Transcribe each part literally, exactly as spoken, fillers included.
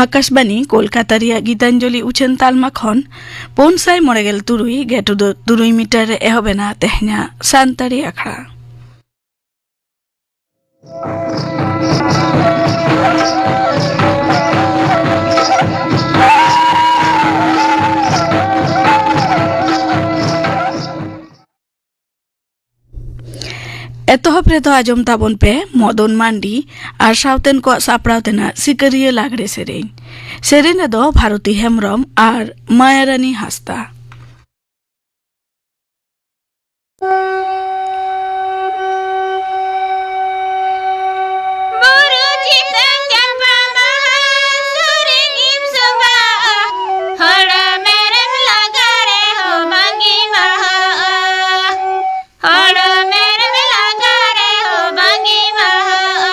ᱟᱠᱟᱥᱵᱟᱱᱤ ᱠᱳᱞᱠᱟᱛᱟ ᱨᱮᱭᱟᱜ ᱜᱤᱛᱟᱧᱡᱚᱞᱤ ᱩᱪᱷᱟᱹᱱ ᱛᱟᱞᱢᱟ ᱠᱷᱚᱱ ᱯᱩᱱ ᱥᱟᱭ ᱢᱚᱬᱮ ᱜᱮᱞ ᱛᱩᱨᱩᱭ ᱜᱮᱴᱩ ᱫᱚ ᱛᱩᱨᱩᱭ ᱢᱤᱴᱟᱨ ᱨᱮ ᱮᱦᱚᱵ ᱮᱱᱟ ᱛᱮᱦᱮᱧᱟᱜ ᱥᱟᱱᱛᱟᱲᱤ ᱟᱠᱷᱲᱟ᱾ ᱮᱛᱚᱦᱚᱵ ᱨᱮᱫᱚ ᱟᱸᱡᱚᱢ ᱛᱟᱵᱚᱱ ᱯᱮ ᱢᱚᱫᱚᱱ ᱢᱟᱱᱰᱤ ᱟᱨ ᱥᱟᱶᱛᱮᱱ ᱠᱚᱣᱟᱜ ᱥᱟᱯᱲᱟᱣ ᱛᱮᱱᱟᱜ ᱥᱤᱠᱟᱹᱨᱤᱭᱟᱹ ᱞᱟᱜᱽᱲᱮ ᱥᱮᱨᱮᱧ᱾ ᱥᱮᱨᱮᱧ ᱨᱮᱫᱚ ᱵᱷᱟᱨᱚᱛᱤ ᱦᱮᱢᱵᱽᱨᱚᱢ ᱟᱨ ᱢᱟᱭᱟᱨᱟᱱᱤ ᱦᱟᱸᱥᱫᱟ᱾ ᱵᱩᱨᱩ ᱪᱮᱛᱟᱱ ᱪᱟᱢᱯᱟ ᱵᱟᱦᱟ, ᱥᱩᱨ ᱨᱮᱜᱮᱢ ᱥᱚᱵᱷᱟᱜᱼᱟ᱾ ᱦᱚᱲ ᱢᱮᱨᱚᱢ ᱞᱟᱜᱟ ᱨᱮᱦᱚᱸ ᱵᱟᱝ ᱮᱢᱟᱦᱟᱜᱼᱟ᱾ ᱦᱚᱲ ᱢᱮᱨᱚᱢ ᱞᱟᱜᱟ ᱨᱮᱦᱚᱸ ᱵᱟᱝ ᱮᱢᱟᱦᱟᱜᱼᱟ᱾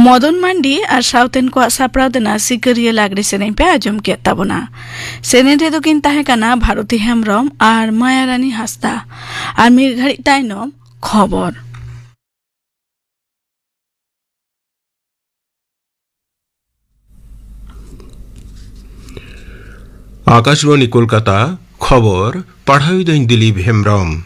ᱢᱚᱫᱚᱱ ᱢᱟᱱᱰᱤ ᱟᱨ ᱥᱟᱶᱛᱮᱱ ᱠᱚᱣᱟᱜ ᱥᱟᱯᱲᱟᱣ ᱛᱮᱱᱟᱜ ᱥᱤᱠᱟᱹᱨᱤᱭᱟᱹ ᱞᱟᱜᱽᱲᱮ ᱥᱮᱨᱮᱧ ᱯᱮ ᱟᱸᱡᱚᱢ ᱠᱮᱫ ᱛᱟᱵᱚᱱᱟ᱾ ᱥᱮᱨᱮᱧ ᱨᱮᱫᱚ ᱠᱤᱱ ᱛᱟᱦᱮᱸ ᱠᱟᱱᱟ ᱵᱷᱟᱨᱚᱛᱤ ᱦᱮᱢᱵᱽᱨᱚᱢ ᱟᱨ ᱢᱟᱭᱟᱨᱟᱱᱤ ᱦᱟᱸᱥᱫᱟ᱾ ᱟᱨ ᱢᱤᱫ ᱜᱷᱟᱹᱲᱤᱡ ᱛᱟᱭᱱᱚᱢ ᱠᱷᱚᱵᱚᱨ᱾ ᱟᱠᱟᱥᱵᱟᱬᱤ ᱠᱳᱞᱠᱟᱛᱟ, ᱠᱷᱚᱵᱚᱨ ᱯᱟᱲᱦᱟᱣᱤᱫᱟᱹᱧ ᱫᱤᱞᱤᱯ ᱦᱮᱢᱵᱽᱨᱚᱢ᱾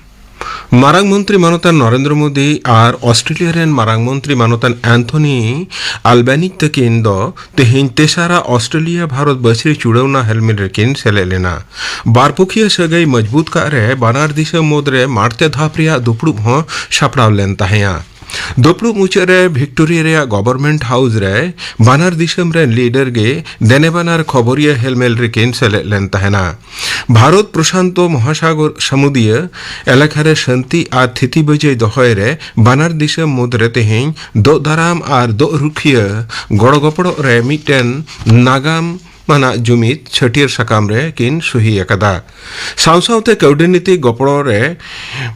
ᱢᱟᱨᱟᱝ ᱢᱚᱱᱛᱨᱤ ᱢᱟᱱᱚᱛᱟᱱ ᱱᱚᱨᱮᱱᱫᱨᱚ ᱢᱳᱫᱤ ᱟᱨ ᱚᱥᱴᱨᱮᱞᱤᱭᱟ ᱨᱮᱱ ᱢᱟᱨᱟᱝ ᱢᱚᱱᱛᱨᱤ ᱢᱟᱱᱚᱛᱟᱱ ᱮᱱᱛᱷᱚᱱᱤ ᱟᱞᱵᱟᱱᱤᱡ ᱛᱟᱹᱠᱤᱱ ᱫᱚ ᱛᱮᱦᱮᱧ ᱛᱮᱥᱟᱨᱟ ᱚᱥᱴᱨᱮᱞᱤᱭᱟ ᱵᱷᱟᱨᱚᱛ ᱵᱟᱹᱥᱨᱤ ᱪᱩᱲᱟᱹᱣᱱᱟ ᱦᱮᱞᱢᱮᱞ ᱨᱮᱠᱤᱱ ᱥᱮᱞᱮᱫ ᱞᱮᱱᱟ᱾ ᱵᱟᱨᱯᱩᱠᱷᱤᱭᱟᱹ ᱥᱟᱹᱜᱟᱹᱭ ᱢᱚᱡᱽᱵᱩᱛ ᱠᱟᱜ ᱨᱮ ᱵᱟᱱᱟᱨ ᱫᱤᱥᱚᱢ ᱢᱩᱫᱽᱨᱮ ᱢᱟᱲᱛᱮ ᱫᱷᱟᱯ ᱨᱮᱭᱟᱜ ᱫᱩᱯᱲᱩᱵ ᱦᱚᱸ ᱥᱟᱯᱲᱟᱣ ᱞᱮᱱ ᱛᱟᱦᱮᱸᱭᱟ᱾ ᱫᱩᱯᱲᱩᱵ ᱢᱩᱪᱟᱹᱫ ᱨᱮ ᱵᱷᱤᱠᱴᱳᱨᱤᱭᱟ ᱨᱮᱭᱟᱜ ᱜᱚᱵᱷᱚᱨᱱᱢᱮᱱᱴ ᱦᱟᱣᱩᱥ ᱨᱮ ᱵᱟᱱᱟᱨ ᱫᱤᱥᱚᱢ ᱨᱮᱱ ᱞᱤᱰᱟᱨ ᱜᱮ ᱫᱮᱱᱮᱵᱟᱱᱟᱨ ᱠᱷᱚᱵᱚᱨᱤᱭᱟᱹ ᱦᱮᱞᱢᱮᱞ ᱨᱮᱠᱤᱱ ᱥᱮᱞᱮᱫ ᱞᱮᱱ ᱛᱟᱦᱮᱱᱟ᱾ ᱵᱷᱟᱨᱚᱛ ᱯᱨᱚᱥᱟᱱᱛᱚ ᱢᱚᱦᱟᱥᱟᱜᱚᱨ ᱥᱟᱹᱢᱩᱫᱤᱭᱟᱹ ᱮᱞᱟᱠᱟ ᱨᱮ ᱥᱟᱹᱱᱛᱤ ᱟᱨ ᱛᱷᱤᱛᱤ ᱵᱟᱹᱡᱟᱹᱭ ᱫᱚᱦᱚᱭ ᱨᱮ ᱵᱟᱱᱟᱨ ᱫᱤᱥᱚᱢ ᱢᱩᱫᱽᱨᱮ ᱛᱮᱦᱮᱧ ᱫᱚᱜ ᱫᱟᱨᱟᱢ ᱟᱨ ᱫᱚᱜ ᱨᱩᱠᱷᱤᱭᱟᱹ ᱜᱚᱲᱚ ᱜᱚᱯᱚᱲᱚ ᱨᱮ ᱢᱤᱫᱴᱮᱱ ᱱᱟᱜᱟᱢ ᱟᱱᱟᱜ ᱡᱩᱢᱤᱫ ᱪᱷᱟᱹᱴᱭᱟᱹᱨ ᱥᱟᱠᱟᱢ ᱨᱮ ᱠᱤᱱ ᱥᱩᱦᱤ ᱟᱠᱟᱫᱟ᱾ ᱥᱟᱶ ᱥᱟᱶᱛᱮ ᱠᱟᱹᱣᱰᱤ ᱱᱤᱛᱤ ᱜᱚᱯᱚᱲᱚ ᱨᱮ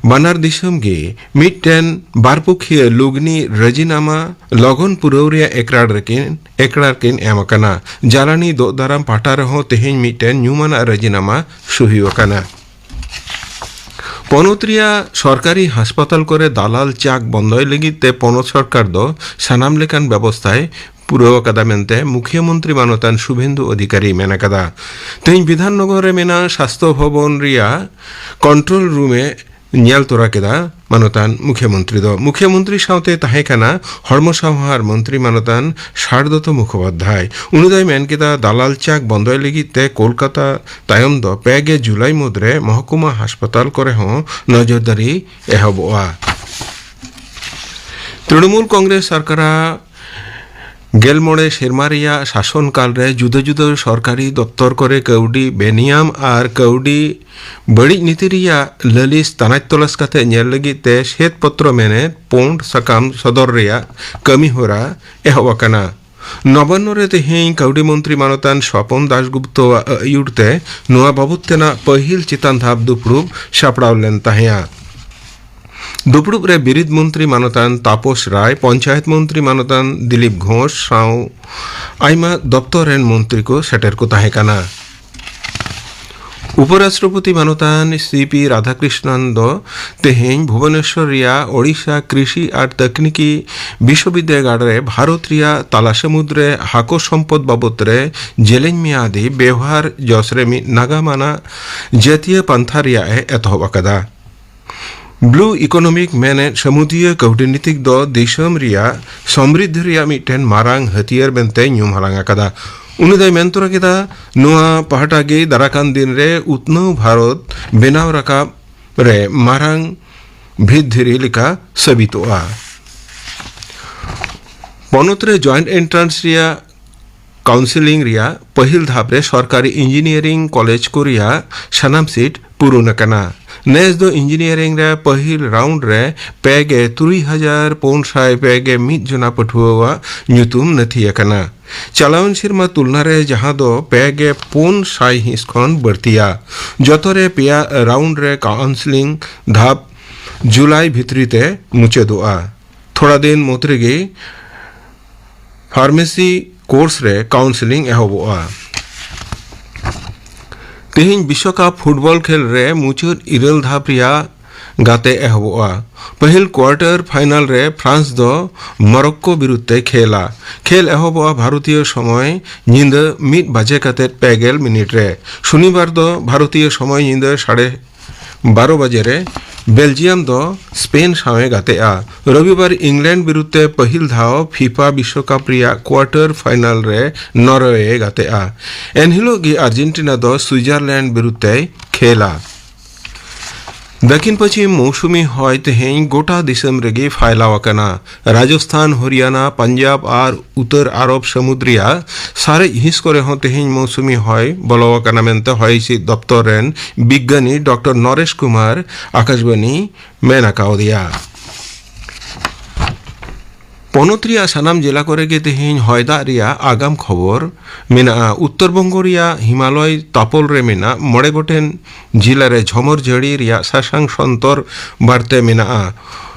ᱵᱟᱱᱟᱨ ᱫᱤᱥᱚᱢ ᱜᱮ ᱢᱤᱫᱴᱮᱱ ᱵᱟᱨᱯᱚᱠᱷᱤᱭᱟᱹ ᱞᱩᱜᱽᱱᱤ ᱨᱟᱹᱡᱤᱱᱟᱢᱟ ᱞᱚᱜᱚᱱ ᱯᱩᱨᱟᱹᱣ ᱨᱮᱭᱟᱜ ᱮᱠᱨᱟᱲ ᱨᱮᱠᱤᱱ, ᱮᱠᱨᱟᱲ ᱠᱤᱱ ᱮᱢ ᱟᱠᱟᱱᱟ᱾ ᱡᱟᱞᱟᱱᱤ ᱫᱚᱜ ᱫᱟᱨᱟᱢ ᱯᱟᱦᱴᱟ ᱨᱮᱦᱚᱸ ᱛᱮᱦᱮᱧ ᱢᱤᱫᱴᱮᱱ ᱧᱩᱢᱟᱱᱟᱜ ᱨᱟᱹᱡᱤᱱᱟᱢᱟ ᱥᱩᱦᱤ ᱟᱠᱟᱱᱟ᱾ ᱯᱚᱱᱚᱛ ᱨᱮᱭᱟᱜ ᱥᱚᱨᱠᱟᱨᱤ ᱦᱟᱥᱯᱟᱛᱟᱞ ᱠᱚᱨᱮ ᱫᱟᱞᱟᱞ ᱪᱟᱠ ᱵᱚᱱᱫᱚᱭ ᱞᱟᱹᱜᱤᱫ ᱛᱮ ᱯᱚᱱᱚᱛ ᱥᱚᱨᱠᱟᱨ ᱫᱚ ᱥᱟᱱᱟᱢ ᱞᱮᱠᱟᱱ ᱵᱮᱵᱚᱥᱛᱷᱟᱭ ᱯᱩᱨᱟᱹᱣ ᱟᱠᱟᱫᱟ ᱢᱮᱱᱛᱮ ᱢᱩᱠᱷᱭᱟᱹ ᱢᱚᱱᱛᱨᱤ ᱢᱟᱱᱚᱛᱟᱱ ᱥᱩᱵᱷᱮᱱᱫᱩ ᱚᱫᱷᱤᱠᱟᱨᱤ ᱢᱮᱱ ᱟᱠᱟᱫᱟ᱾ ᱛᱮᱦᱮᱧ ᱵᱤᱫᱷᱟᱱ ᱱᱚᱜᱚᱨ ᱨᱮ ᱢᱮᱱᱟᱜ ᱥᱟᱥᱛᱷᱚ ᱵᱷᱚᱵᱚᱱ ᱨᱮᱭᱟᱜ ᱠᱚᱱᱴᱨᱳᱞ ᱨᱩᱢ ᱮ ᱧᱮᱞ ᱛᱚᱨᱟ ᱠᱮᱫᱟ ᱢᱟᱱᱚᱛᱟᱱ ᱢᱩᱠᱷᱭᱟᱹ ᱢᱚᱱᱛᱨᱤ ᱫᱚ᱾ ᱢᱩᱠᱷᱭᱟᱹ ᱢᱚᱱᱛᱨᱤ ᱥᱟᱶᱛᱮ ᱛᱟᱦᱮᱸ ᱠᱟᱱᱟ ᱦᱚᱲᱢᱚ ᱥᱟᱶᱦᱟᱨ ᱢᱚᱱᱛᱨᱤ ᱢᱟᱱᱚᱛᱟᱱ ᱥᱟᱨᱫᱚᱛᱚ ᱢᱩᱠᱷᱳᱯᱟᱫᱷᱭᱟᱭ᱾ ᱩᱱᱤ ᱫᱚᱭ ᱢᱮᱱ ᱠᱮᱫᱟ, ᱫᱟᱞᱟᱞ ᱪᱟᱠ ᱵᱚᱱᱫᱚᱭ ᱞᱟᱹᱜᱤᱫ ᱛᱮ ᱠᱳᱞᱠᱟᱛᱟ ᱛᱟᱭᱚᱢ ᱫᱚ ᱯᱮ ᱜᱮ ᱡᱩᱞᱟᱭ ᱢᱩᱫᱽᱨᱮ ᱢᱚᱦᱠᱩᱢᱟ ᱦᱟᱥᱯᱟᱛᱟᱞ ᱠᱚᱨᱮ ᱦᱚᱸ ᱱᱚᱡᱚᱨᱫᱟᱨᱤ ᱮᱦᱚᱵᱚᱜᱼᱟ᱾ ᱛᱨᱤᱱᱚᱢᱩᱞ ᱠᱚᱝᱜᱨᱮᱥ ᱥᱚᱨᱠᱟᱨᱟᱜ ᱜᱮᱞ ᱢᱚᱬᱮ ᱥᱮᱨᱢᱟ ᱨᱮᱭᱟᱜ ᱥᱟᱥᱚᱱ ᱠᱟᱞ ᱨᱮ ᱡᱩᱫᱟᱹ ᱡᱩᱫᱟᱹ ᱥᱚᱨᱠᱟᱨᱤ ᱫᱚᱯᱛᱚᱨ ᱠᱚᱨᱮ ᱠᱟᱹᱣᱰᱤ ᱵᱮᱱᱤᱭᱟᱢ ᱟᱨ ᱠᱟᱹᱣᱰᱤ ᱵᱟᱹᱲᱤᱡ ᱱᱤᱛᱤ ᱨᱮᱭᱟᱜ ᱞᱟᱹᱞᱤᱥ ᱛᱟᱱᱟᱪ ᱛᱚᱞᱟᱥ ᱠᱟᱛᱮ ᱧᱮᱞ ᱞᱟᱹᱜᱤᱫ ᱛᱮ ᱥᱮᱫ ᱯᱚᱛᱨᱚ ᱢᱮᱱᱮᱫ ᱯᱩᱸᱰ ᱥᱟᱠᱟᱢ ᱥᱚᱫᱚᱨ ᱨᱮᱭᱟᱜ ᱠᱟᱹᱢᱤ ᱦᱚᱨᱟ ᱮᱦᱚᱵ ᱟᱠᱟᱱᱟ᱾ ᱱᱚᱵᱟᱱᱱᱚ ᱨᱮ ᱛᱮᱦᱮᱧ ᱠᱟᱹᱣᱰᱤ ᱢᱚᱱᱛᱨᱤ ᱢᱟᱱᱚᱛᱟᱱ ᱥᱚᱯᱚᱱ ᱫᱟᱥᱜᱩᱯᱛᱚᱣᱟᱜ ᱟᱹᱭᱩᱨ ᱛᱮ ᱱᱚᱣᱟ ᱵᱟᱵᱚᱛ ᱛᱮᱱᱟᱜ ᱯᱟᱹᱦᱤᱞ ᱪᱮᱛᱟᱱ ᱫᱷᱟᱯ ᱫᱩᱯᱲᱩᱵ ᱥᱟᱯᱲᱟᱣ ᱞᱮᱱ ᱛᱟᱦᱮᱸᱭᱟ᱾ ᱫᱩᱯᱲᱩᱵ ᱨᱮ ᱵᱤᱨᱤᱫ ᱢᱚᱱᱛᱨᱤ ᱢᱟᱱᱚᱛᱟᱱ ᱛᱟᱯᱚᱥ ᱨᱟᱭ, ᱯᱚᱧᱪᱟᱭᱮᱛ ᱢᱚᱱᱛᱨᱤ ᱢᱟᱱᱚᱛᱟᱱ ᱫᱤᱞᱤᱯ ᱜᱷᱳᱥ ᱥᱟᱶ ᱟᱭᱢᱟ ᱫᱚᱯᱛᱚᱨ ᱨᱮᱱ ᱢᱚᱱᱛᱨᱤ ᱠᱚ ᱥᱮᱴᱮᱨ ᱠᱚ ᱛᱟᱦᱮᱸ ᱠᱟᱱᱟ᱾ ᱩᱯᱚᱨᱟᱥᱴᱨᱚᱯᱚᱛᱤ ᱢᱟᱱᱚᱛᱟᱱ ᱥᱤ ᱯᱤ ᱨᱟᱫᱷᱟᱠᱨᱤᱥᱱᱟᱱ ᱫᱚ ᱛᱮᱦᱮᱧ ᱵᱷᱩᱵᱚᱱᱮᱥᱣᱚᱨ ᱨᱮᱭᱟᱜ ᱳᱰᱤᱥᱟ ᱠᱨᱤᱥᱤ ᱟᱨ ᱛᱟᱠᱱᱤᱠᱤ ᱵᱤᱥᱣᱚᱵᱤᱫᱽᱫᱟᱹᱜᱟᱲ ᱨᱮ ᱵᱷᱟᱨᱚᱛ ᱨᱮᱭᱟᱜ ᱛᱟᱞᱟ ᱥᱟᱹᱢᱩᱫ ᱨᱮ ᱦᱟᱹᱠᱩ ᱥᱚᱢᱯᱚᱫ ᱵᱟᱵᱚᱛ ᱨᱮ ᱡᱮᱞᱮᱧ ᱢᱮᱭᱟᱫᱤ ᱵᱮᱣᱦᱟᱨ ᱡᱚᱥ ᱨᱮ ᱢᱤᱫ ᱱᱟᱜᱟᱢ ᱟᱱᱟᱜ ᱡᱟᱹᱛᱤᱭᱟᱹ ᱯᱟᱱᱛᱷᱟ ᱨᱮᱭᱟᱜ ᱮ ᱮᱛᱚᱦᱚᱵ ᱟᱠᱟᱫᱟ᱾ ᱵᱞᱩ ᱤᱠᱳᱱᱚᱢᱤᱠ ᱢᱮᱱᱮᱫ ᱥᱟᱹᱢᱩᱫᱤᱭᱟᱹ ᱠᱟᱹᱣᱰᱤ ᱱᱤᱛᱤ ᱫᱚ ᱫᱤᱥᱚᱢ ᱨᱮᱭᱟᱜ ᱥᱚᱢᱨᱤᱫᱷᱤ ᱨᱮᱭᱟᱜ ᱢᱤᱫᱴᱮᱱ ᱢᱟᱨᱟᱝ ᱦᱟᱹᱛᱭᱟᱹᱨ ᱢᱮᱱᱛᱮ ᱧᱩᱢ ᱦᱟᱞᱟᱝ ᱟᱠᱟᱫᱟ᱾ ᱩᱱᱤ ᱫᱚᱭ ᱢᱮᱱ ᱛᱚᱨᱟ ᱠᱮᱫᱟ, ᱱᱚᱣᱟ ᱯᱟᱦᱴᱟ ᱜᱮ ᱫᱟᱨᱟᱠᱟᱱ ᱫᱤᱱ ᱨᱮ ᱩᱛᱱᱟᱹᱣ ᱵᱷᱟᱨᱚᱛ ᱵᱮᱱᱟᱣ ᱨᱟᱠᱟᱵ ᱨᱮ ᱢᱟᱨᱟᱝ ᱵᱷᱤᱛ ᱫᱷᱤᱨᱤ ᱞᱮᱠᱟ ᱥᱟᱹᱵᱤᱛᱚᱜᱼᱟ᱾ ᱯᱚᱱᱚᱛ ᱨᱮ ᱡᱚᱭᱮᱱᱴ ᱮᱱᱴᱨᱟᱱᱥ ᱨᱮᱭᱟᱜ ᱠᱟᱣᱩᱱᱥᱮᱞᱤᱝ ᱨᱮᱭᱟᱜ ᱯᱟᱹᱦᱤᱞ ᱫᱷᱟᱯ ᱨᱮ ᱥᱚᱨᱠᱟᱨᱤ ᱤᱧᱡᱤᱱᱤᱭᱟᱨᱤᱝ ᱠᱚᱞᱮᱡᱽ ᱠᱚ ᱨᱮᱭᱟᱜ ᱥᱟᱱᱟᱢ ᱥᱤᱴ ᱯᱩᱨᱩᱱ ᱟᱠᱟᱱᱟ᱾ ᱱᱮᱥ ᱫᱚ ᱤᱧᱡᱤᱱᱤᱭᱟᱨᱤᱝ ᱨᱮ ᱯᱟᱹᱦᱤᱞ ᱨᱟᱣᱩᱱᱰ ᱨᱮ ᱯᱮ ᱜᱮ ᱛᱩᱨᱩᱭ ᱦᱟᱡᱟᱨ ᱯᱩᱱ ᱥᱟᱭ ᱯᱮ ᱜᱮ ᱢᱤᱫ ᱡᱚᱱᱟ ᱯᱟᱹᱴᱷᱩᱣᱟᱹᱣᱟᱜ ᱧᱩᱛᱩᱢ ᱱᱟᱹᱛᱷᱤ ᱟᱠᱟᱱᱟ᱾ ᱪᱟᱞᱟᱣᱮᱱ ᱥᱮᱨᱢᱟ ᱛᱩᱞᱱᱟ ᱨᱮ, ᱡᱟᱦᱟᱸ ᱫᱚ ᱯᱮ ᱜᱮ ᱯᱩᱱ ᱥᱟᱭ ᱦᱤᱸᱥ ᱠᱷᱚᱱ ᱵᱟᱹᱲᱛᱤᱭᱟ᱾ ᱡᱚᱛᱚ ᱨᱮ ᱯᱮᱭᱟ ᱨᱟᱣᱩᱱᱰ ᱨᱮ ᱠᱟᱣᱩᱱᱥᱮᱞᱤᱝ ᱫᱷᱟᱯ ᱡᱩᱞᱟᱭ ᱵᱷᱤᱛᱨᱤ ᱛᱮ ᱢᱩᱪᱟᱹᱫᱚᱜᱼᱟ᱾ ᱛᱷᱚᱲᱟ ᱫᱤᱱ ᱢᱩᱫᱽ ᱨᱮᱜᱮ ᱯᱷᱟᱨᱢᱮᱥᱤ ᱠᱳᱨᱥ ᱨᱮ ᱠᱟᱣᱩᱱᱥᱮᱞᱤᱝ ᱮᱦᱚᱵᱚᱜᱼᱟ᱾ ᱛᱮᱦᱮᱧ ᱵᱤᱥᱣᱚᱠᱟᱯ ᱯᱷᱩᱴᱵᱚᱞ ᱠᱷᱮᱞ ᱨᱮ ᱢᱩᱪᱟᱹᱫ ᱤᱨᱟᱹᱞ ᱫᱷᱟᱯ ᱨᱮᱭᱟᱜ ᱜᱟᱛᱮ ᱮᱦᱚᱵᱚᱜᱼᱟ᱾ ᱯᱟᱹᱦᱤᱞ ᱠᱣᱟᱨᱴᱟᱨ ᱯᱷᱟᱭᱱᱟᱞ ᱨᱮ ᱯᱷᱨᱟᱱᱥ ᱫᱚ ᱢᱚᱨᱚᱠᱠᱳ ᱵᱤᱨᱩᱫᱷ ᱛᱮ ᱠᱷᱮᱞᱟ᱾ ᱠᱷᱮᱞ ᱮᱦᱚᱵᱚᱜᱼᱟ ᱵᱷᱟᱨᱚᱛᱤᱭᱚ ᱥᱚᱢᱚᱭ ᱧᱤᱫᱟᱹ ᱢᱤᱫ ᱵᱟᱡᱮ ᱠᱟᱛᱮ ᱯᱮ ᱜᱮᱞ ᱢᱤᱱᱤᱴ ᱨᱮ᱾ ᱥᱚᱱᱤᱵᱟᱨ ᱫᱚ ᱵᱷᱟᱨᱚᱛᱤᱭᱚ ᱥᱚᱢᱚᱭ ᱧᱤᱫᱟᱹ ᱥᱟᱲᱮ ᱵᱟᱨᱚ ᱵᱟᱡᱮ ᱨᱮ ᱵᱮᱞᱡᱤᱭᱟᱢ ᱫᱚ ᱥᱯᱮᱱ ᱥᱟᱶ ᱮ ᱜᱟᱛᱮᱜᱼᱟ᱾ ᱨᱚᱵᱤᱵᱟᱨ ᱤᱝᱞᱮᱱᱰ ᱵᱤᱨᱩᱫᱷ ᱛᱮ ᱯᱟᱹᱦᱤᱞ ᱫᱷᱟᱣ ᱯᱷᱤᱯᱟ ᱵᱤᱥᱣᱚᱠᱟᱯ ᱨᱮᱭᱟᱜ ᱠᱣᱟᱨᱴᱟᱨ ᱯᱷᱟᱭᱱᱟᱞ ᱨᱮ ᱱᱚᱨᱣᱮ ᱮ ᱜᱟᱛᱮᱜᱼᱟ᱾ ᱮᱱᱦᱤᱞᱳᱜ ᱜᱮ ᱟᱨᱡᱮᱱᱴᱤᱱᱟ ᱫᱚ ᱥᱩᱭᱡᱟᱨᱞᱮᱱᱰ ᱵᱤᱨᱩᱫᱷ ᱛᱮᱭ ᱠᱷᱮᱞᱟ᱾ ᱫᱟᱹᱠᱷᱤᱱ ᱯᱚᱪᱷᱤᱢ ᱢᱳᱣᱥᱩᱢᱤ ᱦᱚᱭ ᱛᱮᱦᱮᱧ ᱜᱚᱴᱟ ᱫᱤᱥᱚᱢ ᱨᱮᱜᱮ ᱯᱷᱟᱭᱞᱟᱣ ᱟᱠᱟᱱᱟ᱾ ᱨᱟᱡᱚᱥᱛᱷᱟᱱ, ᱦᱚᱨᱤᱭᱟᱱᱟ, ᱯᱟᱧᱡᱟᱵᱽ ᱟᱨ ᱩᱛᱟᱹᱨ ᱟᱨᱚᱵ ᱥᱟᱹᱢᱩᱫ ᱨᱮᱭᱟᱜ ᱥᱟᱨᱮᱡ ᱦᱤᱸᱥ ᱠᱚᱨᱮ ᱦᱚᱸ ᱛᱮᱦᱮᱧ ᱢᱳᱣᱥᱩᱢᱤ ᱦᱚᱭ ᱵᱚᱞᱚ ᱟᱠᱟᱱᱟ ᱢᱮᱱᱛᱮ ᱦᱚᱭ ᱦᱤᱸᱥᱤᱫ ᱫᱚᱯᱛᱚᱨ ᱨᱮᱱ ᱵᱤᱜᱽᱜᱟᱱᱤ ᱰᱚᱠᱴᱚᱨ ᱱᱚᱨᱮᱥ ᱠᱩᱢᱟᱨ ᱟᱠᱟᱥᱵᱟᱱᱤ ᱢᱮᱱ ᱟᱠᱟᱣᱫᱮᱭᱟ᱾ ᱯᱚᱱᱚᱛ ᱨᱮᱭᱟᱜ ᱥᱟᱱᱟᱢ ᱡᱮᱞᱟ ᱠᱚᱨᱮ ᱜᱮ ᱛᱮᱦᱮᱧ ᱦᱚᱭ ᱫᱟᱜ ᱨᱮᱭᱟᱜ ᱟᱜᱟᱢ ᱠᱷᱚᱵᱚᱨ ᱢᱮᱱᱟᱜᱼᱟ᱾ ᱩᱛᱛᱚᱨ ᱵᱚᱝᱜᱚ ᱨᱮᱭᱟᱜ ᱦᱤᱢᱟᱞᱚᱭ ᱛᱟᱯᱚᱞ ᱨᱮ ᱢᱮᱱᱟᱜ ᱢᱚᱬᱮ ᱜᱚᱴᱮᱱ ᱡᱮᱞᱟ ᱨᱮ ᱡᱷᱚᱢᱚᱨ ᱡᱟᱹᱲᱤ ᱨᱮᱭᱟᱜ ᱥᱟᱥᱟᱝ ᱥᱚᱱᱛᱚᱨ ᱵᱟᱨᱛᱮ ᱢᱮᱱᱟᱜᱼᱟ᱾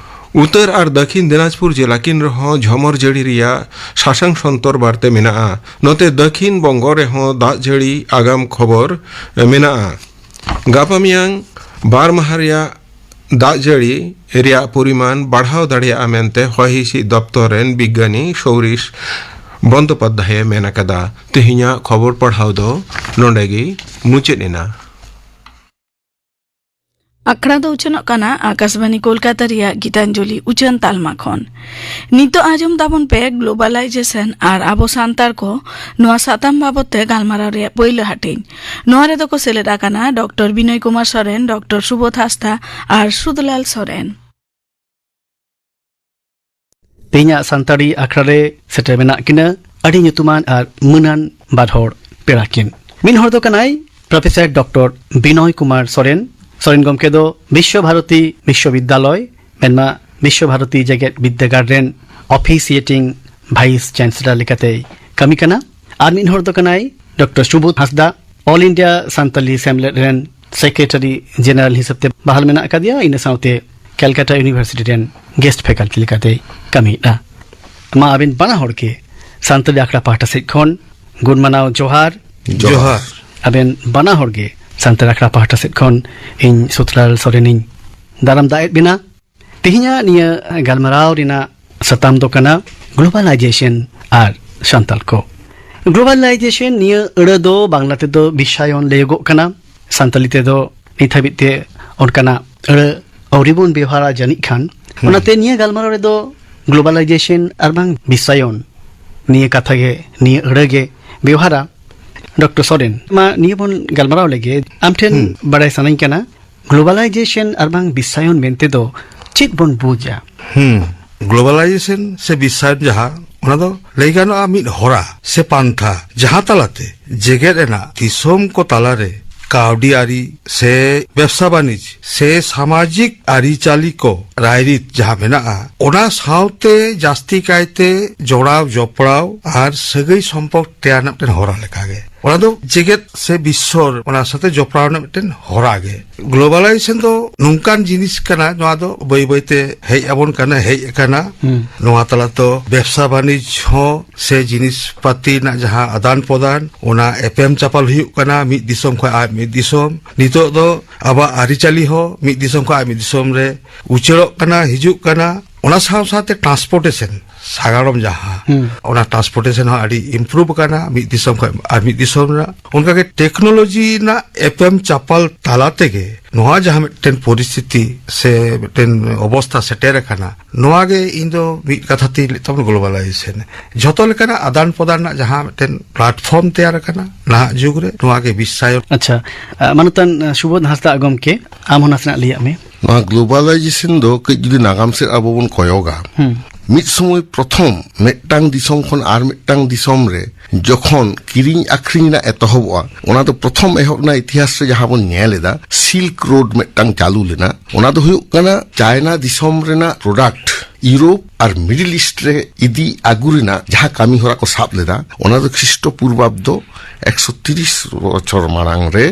ᱩᱛᱛᱚᱨ ᱟᱨ ᱫᱟᱹᱠᱷᱤᱱ ᱫᱤᱱᱟᱡᱽᱯᱩᱨ ᱡᱮᱞᱟ ᱠᱤᱱ ᱨᱮᱦᱚᱸ ᱡᱷᱚᱢᱚᱨ ᱡᱟᱹᱲᱤ ᱨᱮᱭᱟᱜ ᱥᱟᱥᱟᱝ ᱥᱚᱱᱛᱚᱨ ᱵᱟᱨᱛᱮ ᱢᱮᱱᱟᱜᱼᱟ᱾ ᱱᱚᱛᱮ ᱫᱟᱹᱠᱷᱤᱱ ᱵᱚᱝᱜᱚ ᱨᱮᱦᱚᱸ ᱫᱟᱜ ᱡᱟᱹᱲᱤ ᱟᱜᱟᱢ ᱠᱷᱚᱵᱚᱨ ᱢᱮᱱᱟᱜᱼᱟ᱾ ᱜᱟᱯᱟ ᱢᱮᱭᱟᱝ ᱵᱟᱨ ᱢᱟᱦᱟ ᱨᱮᱭᱟᱜ ᱫᱟᱜ ᱡᱟᱹᱲᱤ ᱨᱮᱭᱟᱜ ᱯᱚᱨᱤᱢᱟᱱ ᱵᱟᱲᱦᱟᱣ ᱫᱟᱲᱮᱭᱟᱜᱼᱟ ᱢᱮᱱᱛᱮ ᱦᱚᱭ ᱦᱤᱸᱥᱤᱫ ᱫᱚᱯᱛᱚᱨ ᱨᱮᱱ ᱵᱤᱜᱽᱜᱟᱱᱤ ᱥᱚᱣᱨᱤᱥ ᱵᱚᱱᱫᱳᱯᱟᱫᱽᱫᱷᱟᱭᱮ ᱢᱮᱱ ᱟᱠᱟᱫᱟ᱾ ᱛᱮᱦᱮᱧᱟᱜ ᱠᱷᱚᱵᱚᱨ ᱯᱟᱲᱦᱟᱣ ᱫᱚ ᱱᱚᱰᱮ ᱜᱮ ᱢᱩᱪᱟᱹᱫ ᱮᱱᱟ᱾ ᱟᱠᱷᱲᱟ ᱫᱚ ᱩᱪᱷᱟᱹᱱᱚᱜ ᱠᱟᱱᱟ ᱟᱠᱟᱥᱵᱟᱱᱤ ᱠᱳᱞᱠᱟᱛᱟ ᱨᱮᱭᱟᱜ ᱜᱤᱛᱟᱧᱡᱚᱞᱤ ᱩᱪᱷᱟᱹᱱ ᱛᱟᱞᱢᱟ ᱠᱷᱚᱱ᱾ ᱱᱤᱛᱚᱜ ᱟᱸᱡᱚᱢ ᱛᱟᱵᱚᱱ ᱯᱮ ᱜᱞᱳᱵᱟᱞᱟᱭᱡᱮᱥᱚᱱ ᱟᱨ ᱟᱵᱚ ᱥᱟᱱᱛᱟᱲ ᱠᱚ, ᱱᱚᱣᱟ ᱥᱟᱛᱟᱢ ᱵᱟᱵᱚᱛ ᱛᱮ ᱜᱟᱞᱢᱟᱨᱟᱣ ᱨᱮᱭᱟᱜ ᱯᱳᱭᱞᱳ ᱦᱟᱹᱴᱤᱧ᱾ ᱱᱚᱣᱟ ᱨᱮᱫᱚ ᱠᱚ ᱥᱮᱞᱮᱫ ᱟᱠᱟᱱᱟ ᱰᱚᱠᱴᱚᱨ ᱵᱤᱱᱚᱭ ᱠᱩᱢᱟᱨ ᱥᱚᱨᱮᱱ, ᱰᱚᱠᱴᱚᱨ ᱥᱩᱵᱳᱫᱷ ᱦᱟᱸᱥᱫᱟ ᱟᱨ ᱥᱩᱫᱷᱞᱟᱞ ᱥᱚᱨᱮᱱ᱾ ᱛᱮᱦᱮᱧᱟᱜ ᱥᱟᱱᱛᱟᱲᱤ ᱟᱠᱷᱲᱟ ᱨᱮ ᱥᱮᱴᱮᱨ ᱢᱮᱱᱟᱜ ᱠᱤᱱᱟ ᱟᱹᱰᱤ ᱧᱩᱛᱩᱢᱟᱱ ᱟᱨ ᱢᱟᱹᱱᱟᱱ ᱵᱟᱨ ᱦᱚᱲ ᱯᱮᱲᱟ ᱠᱤᱱ᱾ ᱢᱤᱫ ᱦᱚᱲ ᱫᱚ ᱠᱟᱱᱟᱭ ᱯᱨᱚᱯᱷᱮᱥᱚᱨ ᱰᱚᱠᱴᱚᱨ ᱵᱤᱱᱚᱭ ᱠᱩᱢᱟᱨ ᱥᱚᱨᱮᱱ᱾ ᱥᱚᱨᱮᱱ ᱜᱚᱢᱠᱮ ᱫᱚ ᱵᱤᱥᱥᱚ ᱵᱷᱟᱨᱚᱛᱤ ᱵᱤᱥᱥᱚᱵᱤᱫᱽᱫᱟᱞᱚᱭ, ᱢᱮᱱᱢᱟ ᱵᱤᱥᱥᱚ ᱵᱷᱟᱨᱚᱛᱤ ᱡᱮᱜᱮᱛ ᱵᱤᱫᱽᱫᱟᱹᱜᱟᱲ ᱨᱮᱱ ᱚᱯᱷᱤᱥᱤᱭᱮᱴᱤᱝ ᱵᱷᱟᱭᱤᱥ ᱪᱟᱱᱥᱮᱞᱚᱨ ᱞᱮᱠᱟᱛᱮᱭ ᱠᱟᱹᱢᱤ ᱠᱟᱱᱟ᱾ ᱟᱨ ᱢᱤᱫ ᱦᱚᱲ ᱫᱚ ᱠᱟᱱᱟᱭ ᱰᱚᱠᱴᱚᱨ ᱥᱩᱵᱳᱫᱷ ᱦᱟᱸᱥᱫᱟ, ᱚᱞ ᱤᱱᱰᱤᱭᱟ ᱥᱟᱱᱛᱟᱞᱤ ᱥᱮᱢᱞᱮᱫ ᱨᱮᱱ ᱥᱮᱠᱨᱮᱴᱟᱨᱤ ᱡᱮᱱᱟᱨᱟᱞ ᱦᱤᱥᱟᱹᱵ ᱛᱮ ᱵᱟᱦᱟᱞ ᱢᱮᱱᱟᱜ ᱟᱠᱟᱫᱮᱭᱟ᱾ ᱤᱱᱟᱹ ᱥᱟᱶᱛᱮ ᱠᱮᱞᱠᱟᱴᱟ ᱤᱭᱩᱱᱤᱵᱷᱟᱨᱥᱤᱴᱤ ᱨᱮᱱ ᱜᱮᱥᱴ ᱯᱷᱮᱠᱟᱞᱴᱤ ᱞᱮᱠᱟᱛᱮᱭ ᱠᱟᱹᱢᱤᱭᱮᱫᱼᱟ᱾ ᱢᱟ ᱟᱵᱮᱱ ᱵᱟᱱᱟ ᱦᱚᱲ ᱜᱮ ᱥᱟᱱᱛᱟᱲᱤ ᱟᱠᱷᱲᱟ ᱯᱟᱦᱴᱟ ᱥᱮᱫ ᱠᱷᱚᱱ ᱜᱩᱱ ᱢᱟᱱᱟᱣ ᱡᱚᱦᱟᱨ᱾ ᱡᱚᱦᱟᱨ᱾ ᱟᱵᱮᱱ ᱵᱟᱱᱟ ᱦᱚᱲ ᱜᱮ ᱥᱟᱱᱛᱟᱲᱤ ᱟᱠᱷᱲᱟ ᱯᱟᱦᱴᱟ ᱥᱮᱫ ᱠᱷᱚᱱ ᱤᱧ ᱥᱩᱛᱨᱟᱞ ᱥᱚᱨᱮᱱᱤᱧ ᱫᱟᱨᱟᱢ ᱫᱟᱜ ᱮᱫ ᱵᱮᱱᱟ᱾ ᱛᱮᱦᱮᱧᱟᱜ ᱱᱤᱭᱟᱹ ᱜᱟᱞᱢᱟᱨᱟᱣ ᱨᱮᱱᱟᱜ ᱥᱟᱛᱟᱢ ᱫᱚ ᱠᱟᱱᱟ ᱜᱞᱳᱵᱟᱞᱟᱭᱡᱮᱥᱚᱱ ᱟᱨ ᱥᱟᱱᱛᱟᱲ ᱠᱚ᱾ ᱜᱞᱳᱵᱟᱞᱟᱭᱡᱮᱥᱚᱱ ᱱᱤᱭᱟᱹ ᱟᱹᱲᱟᱹ ᱫᱚ ᱵᱟᱝᱞᱟ ᱛᱮᱫᱚ ᱵᱤᱥᱥᱟᱭᱚᱱ ᱞᱟᱹᱭᱚᱜᱚᱜ ᱠᱟᱱᱟ᱾ ᱥᱟᱱᱛᱟᱲᱤ ᱛᱮᱫᱚ ᱱᱤᱛ ᱦᱟᱹᱵᱤᱡ ᱛᱮ ᱚᱱᱠᱟᱱᱟᱜ ᱟᱹᱲᱟᱹ ᱟᱹᱣᱨᱤ ᱵᱚᱱ ᱵᱮᱣᱦᱟᱨᱟ ᱡᱟᱹᱱᱤᱡ ᱠᱷᱟᱱ᱾ ᱦᱩᱸ᱾ ᱚᱱᱟᱛᱮ ᱱᱤᱭᱟᱹ ᱜᱟᱞᱢᱟᱨᱟᱣ ᱨᱮᱫᱚ ᱜᱞᱳᱵᱟᱞᱟᱭᱡᱮᱥᱚᱱ ᱟᱨ ᱵᱟᱝ ᱵᱤᱥᱥᱟᱭᱚᱱ ᱱᱤᱭᱟᱹ ᱠᱟᱛᱷᱟ ᱜᱮ, ᱱᱤᱭᱟᱹ ᱟᱹᱲᱟᱹ ᱜᱮ ᱵᱮᱣᱦᱟᱨᱟ᱾ ᱰᱚᱠᱴᱚᱨ ᱥᱚᱨᱮᱱ, ᱢᱟ ᱱᱤᱭᱟᱹ ᱵᱚᱱ ᱜᱟᱞᱢᱟᱨᱟᱣ ᱞᱮᱜᱮ᱾ ᱟᱢ ᱴᱷᱮᱱ ᱦᱩᱸ᱾ ᱵᱟᱲᱟᱭ ᱥᱟᱱᱟᱧ ᱠᱟᱱᱟ, ᱜᱞᱳᱵᱟᱞᱟᱭᱡᱮᱥᱚᱱ ᱟᱨ ᱵᱟᱝ ᱵᱤᱥᱥᱟᱭᱚᱱ ᱢᱮᱱᱛᱮ ᱫᱚ ᱪᱮᱫ ᱵᱚᱱ ᱵᱩᱡᱟ? ᱦᱩᱸ, ᱜᱞᱳᱵᱟᱞᱟᱭᱡᱮᱥᱚᱱ ᱥᱮ ᱵᱤᱥᱥᱟᱭᱚᱱ ᱡᱟᱦᱟᱸ, ᱚᱱᱟ ᱫᱚ ᱞᱟᱹᱭ ᱜᱟᱱᱚᱜᱼᱟ ᱢᱤᱫ ᱦᱚᱨᱟ ᱥᱮ ᱯᱟᱱᱛᱷᱟ, ᱡᱟᱦᱟᱸ ᱛᱟᱞᱟᱛᱮ ᱡᱮᱜᱮᱛ ᱨᱮᱱᱟᱜ ᱫᱤᱥᱚᱢ ᱠᱚ ᱛᱟᱞᱟᱨᱮ ᱠᱟᱹᱣᱰᱤ ᱟᱹᱨᱤ ᱥᱮ ᱵᱮᱵᱽᱥᱟ ᱵᱟᱹᱱᱤᱡᱽ ᱥᱮ ᱥᱟᱢᱟᱡᱤᱠ ᱟᱹᱨᱤᱪᱟᱹᱞᱤ ᱠᱚ, ᱨᱟᱭᱨᱤᱛ ᱡᱟᱦᱟᱸ ᱢᱮᱱᱟᱜᱼᱟ, ᱚᱱᱟ ᱥᱟᱶᱛᱮ ᱡᱟᱹᱥᱛᱤ ᱠᱟᱭᱛᱮ ᱡᱚᱲᱟᱣ ᱡᱚᱯᱲᱟᱣ ᱟᱨ ᱥᱟᱹᱜᱟᱹᱭ ᱥᱚᱢᱯᱚᱨᱠ ᱛᱮᱭᱟᱨ ᱨᱮᱱᱟᱜ ᱢᱤᱫᱴᱮᱱ ᱦᱚᱨᱟ ᱞᱮᱠᱟᱜᱮ᱾ ᱚᱱᱟ ᱫᱚ ᱡᱮᱜᱮᱛ ᱥᱮ ᱵᱤᱥᱥᱚ ᱚᱱᱟ ᱥᱟᱛᱮ ᱡᱚᱯᱲᱟᱣ ᱨᱮᱱᱟᱜ ᱢᱤᱫᱴᱮᱱ ᱦᱚᱨᱟ ᱜᱮ᱾ ᱜᱞᱳᱵᱟᱞᱟᱭᱡᱮᱥᱚᱱ ᱫᱚ ᱱᱚᱝᱠᱟᱱ ᱡᱤᱱᱤᱥ ᱠᱟᱱᱟ, ᱱᱚᱣᱟ ᱫᱚ ᱵᱟᱹᱭ ᱵᱟᱹᱭᱛᱮ ᱦᱮᱡ ᱟᱵᱚᱱ ᱠᱟᱱᱟ, ᱦᱮᱡ ᱟᱠᱟᱱᱟ᱾ ᱦᱩᱸ᱾ ᱱᱚᱣᱟ ᱛᱟᱞᱟ ᱫᱚ ᱵᱮᱵᱽᱥᱟ ᱵᱟᱹᱱᱤᱡᱽ ᱦᱚᱸ ᱥᱮ ᱡᱤᱱᱤᱥ ᱯᱟᱹᱛᱤ ᱨᱮᱱᱟᱜ ᱡᱟᱦᱟᱸ ᱟᱫᱟᱱ ᱯᱨᱚᱫᱟᱱ, ᱚᱱᱟ ᱮᱯᱮᱢ ᱪᱟᱯᱟᱞ ᱦᱩᱭᱩᱜ ᱠᱟᱱᱟ ᱢᱤᱫ ᱫᱤᱥᱚᱢ ᱠᱷᱚᱱ ᱟᱨ ᱢᱤᱫ ᱫᱤᱥᱚᱢ᱾ ᱱᱤᱛᱚᱜ ᱫᱚ ᱟᱵᱚᱣᱟᱜ ᱟᱹᱨᱤᱪᱟᱹᱞᱤ ᱦᱚᱸ ᱢᱤᱫ ᱫᱤᱥᱚᱢ ᱠᱷᱚᱱ ᱟᱨ ᱢᱤᱫ ᱫᱤᱥᱚᱢ ᱨᱮ ᱩᱪᱟᱹᱲᱚᱜ ᱠᱟᱱᱟ, ᱦᱤᱡᱩᱜ ᱠᱟᱱᱟ᱾ ᱚᱱᱟ ᱥᱟᱶ ᱥᱟᱶᱛᱮ ᱴᱨᱟᱱᱥᱯᱳᱨᱴᱮᱥᱚᱱ, ᱥᱟᱜᱟᱲᱚᱢ ᱡᱟᱦᱟᱸ, ᱦᱩᱸ᱾ ᱚᱱᱟ ᱴᱨᱟᱱᱥᱯᱳᱨᱴᱮᱥᱚᱱ ᱦᱚᱸ ᱟᱹᱰᱤ ᱤᱢᱯᱨᱩᱵᱷ ᱟᱠᱟᱱᱟ ᱢᱤᱫ ᱫᱤᱥᱚᱢ ᱠᱷᱚᱱ ᱟᱨ ᱢᱤᱫ ᱫᱤᱥᱚᱢ ᱨᱮᱱᱟᱜ᱾ ᱚᱱᱠᱟᱜᱮ ᱴᱮᱠᱱᱳᱞᱚᱡᱤ ᱨᱮᱱᱟᱜ ᱮᱯᱮᱢ ᱪᱟᱯᱟᱞ ᱛᱟᱞᱟ ᱛᱮᱜᱮ ᱱᱚᱣᱟ ᱡᱟᱦᱟᱸ ᱢᱤᱫᱴᱮᱱ ᱯᱚᱨᱤᱥᱛᱷᱤᱛᱤ ᱥᱮ ᱢᱤᱫᱴᱮᱱ ᱚᱵᱚᱥᱛᱷᱟ ᱥᱮᱴᱮᱨ ᱟᱠᱟᱱᱟ, ᱱᱚᱣᱟ ᱜᱮ ᱤᱧ ᱫᱚ ᱢᱤᱫ ᱠᱟᱛᱷᱟ ᱛᱮᱧ ᱞᱟᱹᱭ ᱛᱟᱵᱚᱱ ᱜᱞᱳᱵᱟᱞᱟᱭᱡᱮᱥᱚᱱ᱾ ᱡᱷᱚᱛᱚ ᱞᱮᱠᱟᱱᱟᱜ ᱟᱫᱟᱱ ᱯᱨᱚᱫᱟᱱ ᱨᱮᱱᱟᱜ ᱡᱟᱦᱟᱸ ᱢᱤᱫᱴᱮᱱ ᱯᱞᱟᱴᱯᱷᱚᱨᱢ ᱛᱮᱭᱟᱨ ᱟᱠᱟᱱᱟ ᱱᱟᱦᱟᱜ ᱡᱩᱜᱽ ᱨᱮ, ᱱᱚᱣᱟ ᱜᱮ ᱵᱤᱥᱥᱟᱭᱚᱱ᱾ ᱟᱪᱪᱷᱟ, ᱟ, ᱢᱟᱱᱚᱛᱟᱱ, ᱟ, ᱥᱩᱵᱳᱫᱷ ᱦᱟᱸᱥᱫᱟ ᱜᱚᱢᱠᱮ, ᱟᱢ ᱦᱚᱸ ᱱᱟᱥᱮᱱᱟᱜ ᱞᱟᱹᱭᱟᱜ ᱢᱮ᱾ ᱱᱚᱣᱟ ᱜᱞᱳᱵᱟᱞᱟᱭᱡᱮᱥᱚᱱ ᱫᱚ ᱠᱟᱹᱡ ᱡᱩᱫᱤ ᱱᱟᱜᱟᱢ ᱥᱮᱫ ᱟᱵᱚ ᱵᱚᱱ ᱠᱚᱭᱚᱜᱟ, ᱦᱩᱸ᱾ ᱢᱤᱫ ᱥᱚᱢᱚᱭ ᱯᱨᱚᱛᱷᱚᱢ ᱢᱤᱫᱴᱟᱝ ᱫᱤᱥᱚᱢ ᱠᱷᱚᱱ ᱟᱨ ᱢᱤᱫᱴᱟᱝ ᱫᱤᱥᱚᱢ ᱨᱮ ᱡᱚᱠᱷᱚᱱ ᱠᱤᱨᱤᱧ ᱟᱠᱷᱨᱤᱧ ᱨᱮᱱᱟᱜ ᱮᱛᱚᱦᱚᱵᱚᱜᱼᱟ, ᱚᱱᱟ ᱫᱚ ᱯᱨᱚᱛᱷᱚᱢ ᱮᱦᱚᱵ ᱨᱮᱱᱟᱜ ᱤᱛᱤᱦᱟᱥ ᱨᱮ ᱡᱟᱦᱟᱸ ᱵᱚᱱ ᱧᱮᱞ ᱮᱫᱟ, ᱥᱤᱞᱠ ᱨᱳᱰ ᱢᱤᱫᱴᱟᱝ ᱪᱟᱹᱞᱩ ᱞᱮᱱᱟ᱾ ᱚᱱᱟ ᱫᱚ ᱦᱩᱭᱩᱜ ᱠᱟᱱᱟ ᱪᱟᱭᱱᱟ ᱫᱤᱥᱚᱢ ᱨᱮᱱᱟᱜ ᱯᱨᱚᱰᱟᱠᱴ ᱤᱭᱩᱨᱳᱯ ᱟᱨ ᱢᱤᱰᱤᱞ ᱤᱥᱴ ᱨᱮ ᱤᱫᱤ ᱟᱹᱜᱩ ᱨᱮᱱᱟᱜ ᱡᱟᱦᱟᱸ ᱠᱟᱹᱢᱤ ᱦᱚᱨᱟ ᱠᱚ ᱥᱟᱵ ᱞᱮᱫᱟ, ᱚᱱᱟ ᱫᱚ ᱠᱷᱨᱤᱥᱴᱚ ᱯᱩᱨᱵᱟᱵᱫᱚ ᱮᱠᱥᱚ ᱛᱤᱨᱤᱥ ᱵᱚᱪᱷᱚᱨ ᱢᱟᱲᱟᱝ ᱨᱮ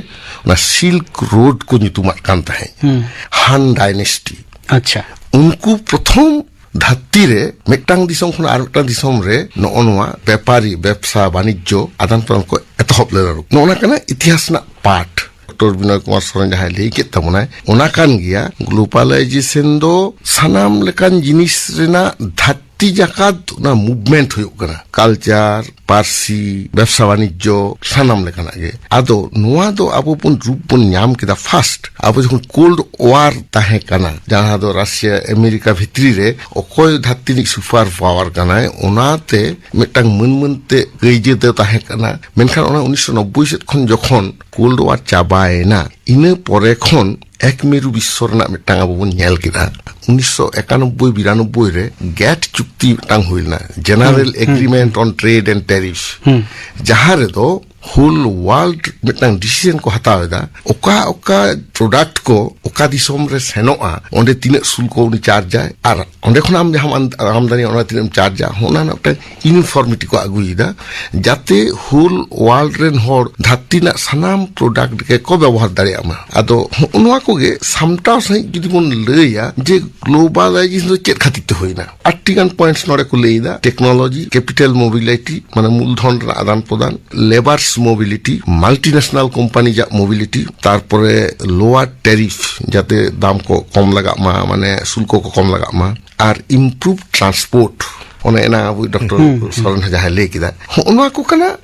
ᱚᱱᱟ ᱥᱤᱞᱠ ᱨᱳᱰ ᱠᱚ ᱧᱩᱛᱩᱢᱟᱜ ᱠᱟᱱ ᱛᱟᱦᱮᱸᱫ᱾ ᱦᱩᱸ᱾ ᱦᱟᱱ ᱰᱟᱭᱱᱮᱥᱴᱤ᱾ ᱟᱪᱪᱷᱟ᱾ ᱩᱱᱠᱩ ᱯᱨᱚᱛᱷᱚᱢ ᱫᱷᱟᱹᱨᱛᱤ ᱨᱮ ᱢᱤᱫᱴᱟᱝ ᱫᱤᱥᱚᱢ ᱠᱷᱚᱱ ᱟᱨ ᱢᱤᱫᱴᱟᱝ ᱫᱤᱥᱚᱢ ᱨᱮ ᱱᱚᱜᱼᱚ ᱱᱚᱣᱟ ᱵᱮᱯᱟᱨᱤ, ᱵᱮᱵᱽᱥᱟ, ᱵᱟᱱᱤᱡᱽᱡᱚ, ᱟᱫᱟᱱ ᱯᱨᱚᱫᱟᱱ ᱠᱚ ᱮᱛᱚᱦᱚᱵ ᱞᱮᱫᱟ᱾ ᱱᱚᱜᱼᱚ ᱱᱟ ᱠᱟᱱᱟ ᱤᱛᱤᱦᱟᱥ ᱨᱮᱱᱟᱜ ᱯᱟᱴ᱾ ᱰᱚᱠᱴᱚᱨ ᱵᱤᱱᱚᱭ ᱠᱩᱢᱟᱨ ᱥᱚᱨᱮᱱ ᱡᱟᱦᱟᱸᱭ ᱞᱟᱹᱭ ᱠᱮᱫ ᱛᱟᱵᱚᱱᱟᱭ, ᱚᱱᱟ ᱠᱟᱱ ᱜᱮᱭᱟ᱾ ᱜᱞᱳᱵᱟᱞᱟᱭᱡᱮᱥᱚᱱ ᱫᱚ ᱥᱟᱱᱟᱢ ᱞᱮᱠᱟᱱ ᱡᱤᱱᱤᱥ ᱨᱮᱱᱟᱜ ᱫᱷᱟᱹᱨᱛᱤ ᱡᱟᱠᱟᱛ ᱚᱱᱟ ᱢᱩᱵᱷᱢᱮᱱᱴ ᱦᱩᱭᱩᱜ ᱠᱟᱱᱟ᱾ ᱠᱟᱞᱪᱟᱨ, ᱯᱟᱹᱨᱥᱤ, ᱵᱮᱵᱽᱥᱟ ᱵᱟᱱᱤᱡᱽᱡᱚ, ᱥᱟᱱᱟᱢ ᱞᱮᱠᱟᱱᱟᱜ ᱜᱮ᱾ ᱟᱫᱚ ᱱᱚᱣᱟ ᱫᱚ ᱟᱵᱚ ᱵᱚᱱ ᱨᱩᱯ ᱵᱚᱱ ᱧᱟᱢ ᱠᱮᱫᱟ ᱯᱷᱟᱥᱴ, ᱟᱵᱚ ᱡᱚᱠᱷᱚᱱ ᱠᱳᱞᱰ ᱣᱟᱨ ᱛᱟᱦᱮᱸ ᱠᱟᱱᱟ, ᱡᱟᱦᱟᱸ ᱫᱚ ᱨᱟᱥᱤᱭᱟ ᱟᱢᱮᱨᱤᱠᱟ ᱵᱷᱤᱛᱨᱤ ᱨᱮ ᱚᱠᱚᱭ ᱫᱷᱟᱹᱨᱛᱤ ᱨᱤᱱᱤᱡ ᱥᱩᱯᱟᱨ ᱯᱟᱣᱟᱨ ᱠᱟᱱᱟᱭ, ᱚᱱᱟᱛᱮ ᱢᱤᱫᱴᱟᱝ ᱢᱟᱹᱱ ᱢᱟᱹᱱ ᱛᱮ ᱠᱟᱹᱭᱡᱟᱹ ᱫᱚ ᱛᱟᱦᱮᱸ ᱠᱟᱱᱟ᱾ ᱢᱮᱱᱠᱷᱟᱱ ᱚᱱᱟ ᱩᱱᱤᱥᱥᱚ ᱱᱚᱵᱵᱳᱭ ᱥᱮᱫ ᱠᱷᱚᱱ ᱡᱚᱠᱷᱚᱱ ᱠᱳᱞᱰ ᱣᱟᱨ ᱪᱟᱵᱟᱭᱮᱱᱟ, ᱤᱱᱟᱹ ᱯᱚᱨᱮ ᱠᱷᱚᱱ ᱮᱠ ᱢᱮᱨᱩ ᱵᱤᱥᱥᱚ ᱨᱮᱱᱟᱜ ᱢᱤᱫᱴᱟᱝ ᱟᱵᱚ ᱵᱚᱱ ᱧᱮᱞ ᱠᱮᱫᱟ᱾ ᱩᱱᱤᱥᱥᱚ ᱮᱠᱟᱱᱚᱵᱵᱳᱭ ᱵᱤᱨᱟᱱᱚᱵᱵᱳᱭ ᱨᱮ ᱜᱮᱴ ᱪᱩᱠᱛᱤ ᱢᱤᱫᱴᱟᱝ ᱦᱩᱭ ᱞᱮᱱᱟ, ᱡᱮᱱᱟᱨᱮᱞ ᱦᱩᱸ, ᱦᱩᱸ, ᱮᱜᱽᱨᱤᱢᱮᱱᱴ ᱚᱱ ᱴᱨᱮᱰ ᱮᱱᱰ ᱴᱮᱨᱤᱯᱥ, ᱦᱩᱸ᱾ ᱡᱟᱦᱟᱸ ᱨᱮᱫᱚ ᱦᱳᱞ ᱣᱟᱨᱞᱰ ᱢᱤᱫᱴᱟᱝ ᱰᱤᱥᱤᱡᱚᱱ ᱠᱚ ᱦᱟᱛᱟᱣ ᱮᱫᱟ, ᱚᱠᱟ ᱚᱠᱟ ᱯᱨᱚᱰᱟᱠᱴ ᱠᱚ ᱚᱠᱟ ᱫᱤᱥᱚᱢ ᱨᱮ ᱥᱮᱱᱚᱜᱼᱟ, ᱚᱸᱰᱮ ᱛᱤᱱᱟᱹᱜ ᱥᱩᱞᱠᱚ ᱩᱱᱤ ᱪᱟᱨᱡᱟᱭ, ᱟᱨ ᱚᱸᱰᱮ ᱠᱷᱚᱱᱟᱜ ᱟᱢ ᱡᱟᱦᱟᱸᱢ ᱟᱢ-, ᱟᱢᱫᱟᱱᱤ, ᱚᱱᱟ ᱛᱤᱱᱟᱹᱜ ᱮᱢ ᱪᱟᱨᱡᱟ, ᱚᱱᱟ ᱨᱮᱱᱟᱜ ᱢᱤᱫᱴᱟᱝ ᱤᱭᱩᱱᱤᱯᱷᱚᱨᱢᱤᱴᱤ ᱠᱚ ᱟᱹᱜᱩᱭᱮᱫᱟ, ᱡᱟᱛᱮ ᱦᱳᱞ ᱣᱟᱨᱞᱰ ᱨᱮᱱ ᱦᱚᱲ ᱫᱷᱟᱹᱨᱛᱤ ᱨᱮᱱᱟᱜ ᱥᱟᱱᱟᱢ ᱯᱨᱚᱰᱟᱠᱴ ᱜᱮᱠᱚ ᱵᱮᱵᱚᱦᱟᱨ ᱫᱟᱲᱮᱭᱟᱜ ᱢᱟ᱾ ᱟᱫᱚ ᱦᱚᱸᱜᱼᱚ ᱱᱚᱣᱟ ᱠᱚᱜᱮ ᱥᱟᱢᱴᱟᱣ ᱥᱟᱺᱦᱤᱡ ᱡᱩᱫᱤ ᱵᱚᱱ ᱞᱟᱹᱭᱟ ᱡᱮ ᱜᱞᱳᱵᱟᱞᱟᱭᱡᱮᱥᱚᱱ ᱫᱚ ᱪᱮᱫ ᱠᱷᱟᱹᱛᱤᱨ ᱛᱮ ᱦᱩᱭᱱᱟ, ᱟᱴᱴᱤ ᱜᱟᱱ ᱯᱚᱭᱮᱱᱴᱥ ᱱᱚᱰᱮ ᱠᱚ ᱞᱟᱹᱭ ᱮᱫᱟ᱾ ᱴᱮᱠᱱᱳᱞᱚᱡᱤ, ᱠᱮᱯᱤᱴᱟᱞ ᱢᱳᱵᱤᱞᱤᱴᱤ, ᱢᱟᱱᱮ ᱢᱩᱞᱫᱷᱚᱱ ᱨᱮᱱᱟᱜ ᱟᱫᱟᱱ ᱯᱨᱚᱫᱟᱱ, ᱞᱮᱵᱟᱨᱥ ᱢᱳᱵᱤᱞᱤᱴᱤ, ᱢᱟᱞᱴᱤᱱᱮᱥᱱᱟᱞ ᱠᱳᱢᱯᱟᱱᱤ ᱡᱟᱜ ᱢᱳᱵᱤᱞᱤᱴᱤ, ᱛᱟᱨᱯᱚᱨᱮ ᱞᱳᱣᱟᱨ ᱴᱮᱨᱤᱯᱷ, ᱡᱟᱛᱮ ᱫᱟᱢ ᱠᱚ ᱠᱚᱢ ᱞᱟᱜᱟᱜ ᱢᱟ, ᱢᱟᱱᱮ ᱥᱩᱞᱠᱚ ᱠᱚ ᱠᱚᱢ ᱞᱟᱜᱟᱜ ᱢᱟ, ᱟᱨ ᱤᱢᱯᱨᱩᱵᱷ ᱴᱨᱟᱱᱥᱯᱳᱨᱴ, ᱚᱱᱮ ᱮᱱᱟ ᱟᱵᱚ ᱰᱚᱠᱴᱚᱨ ᱦᱩᱸ, ᱦᱩᱸ᱾ ᱥᱚᱨᱮᱱ ᱡᱟᱦᱟᱸᱭ ᱞᱟᱹᱭ ᱠᱮᱫᱟ, ᱦᱚᱸᱜᱼᱚ ᱱᱚᱣᱟ ᱠᱚ ᱠᱟᱱᱟ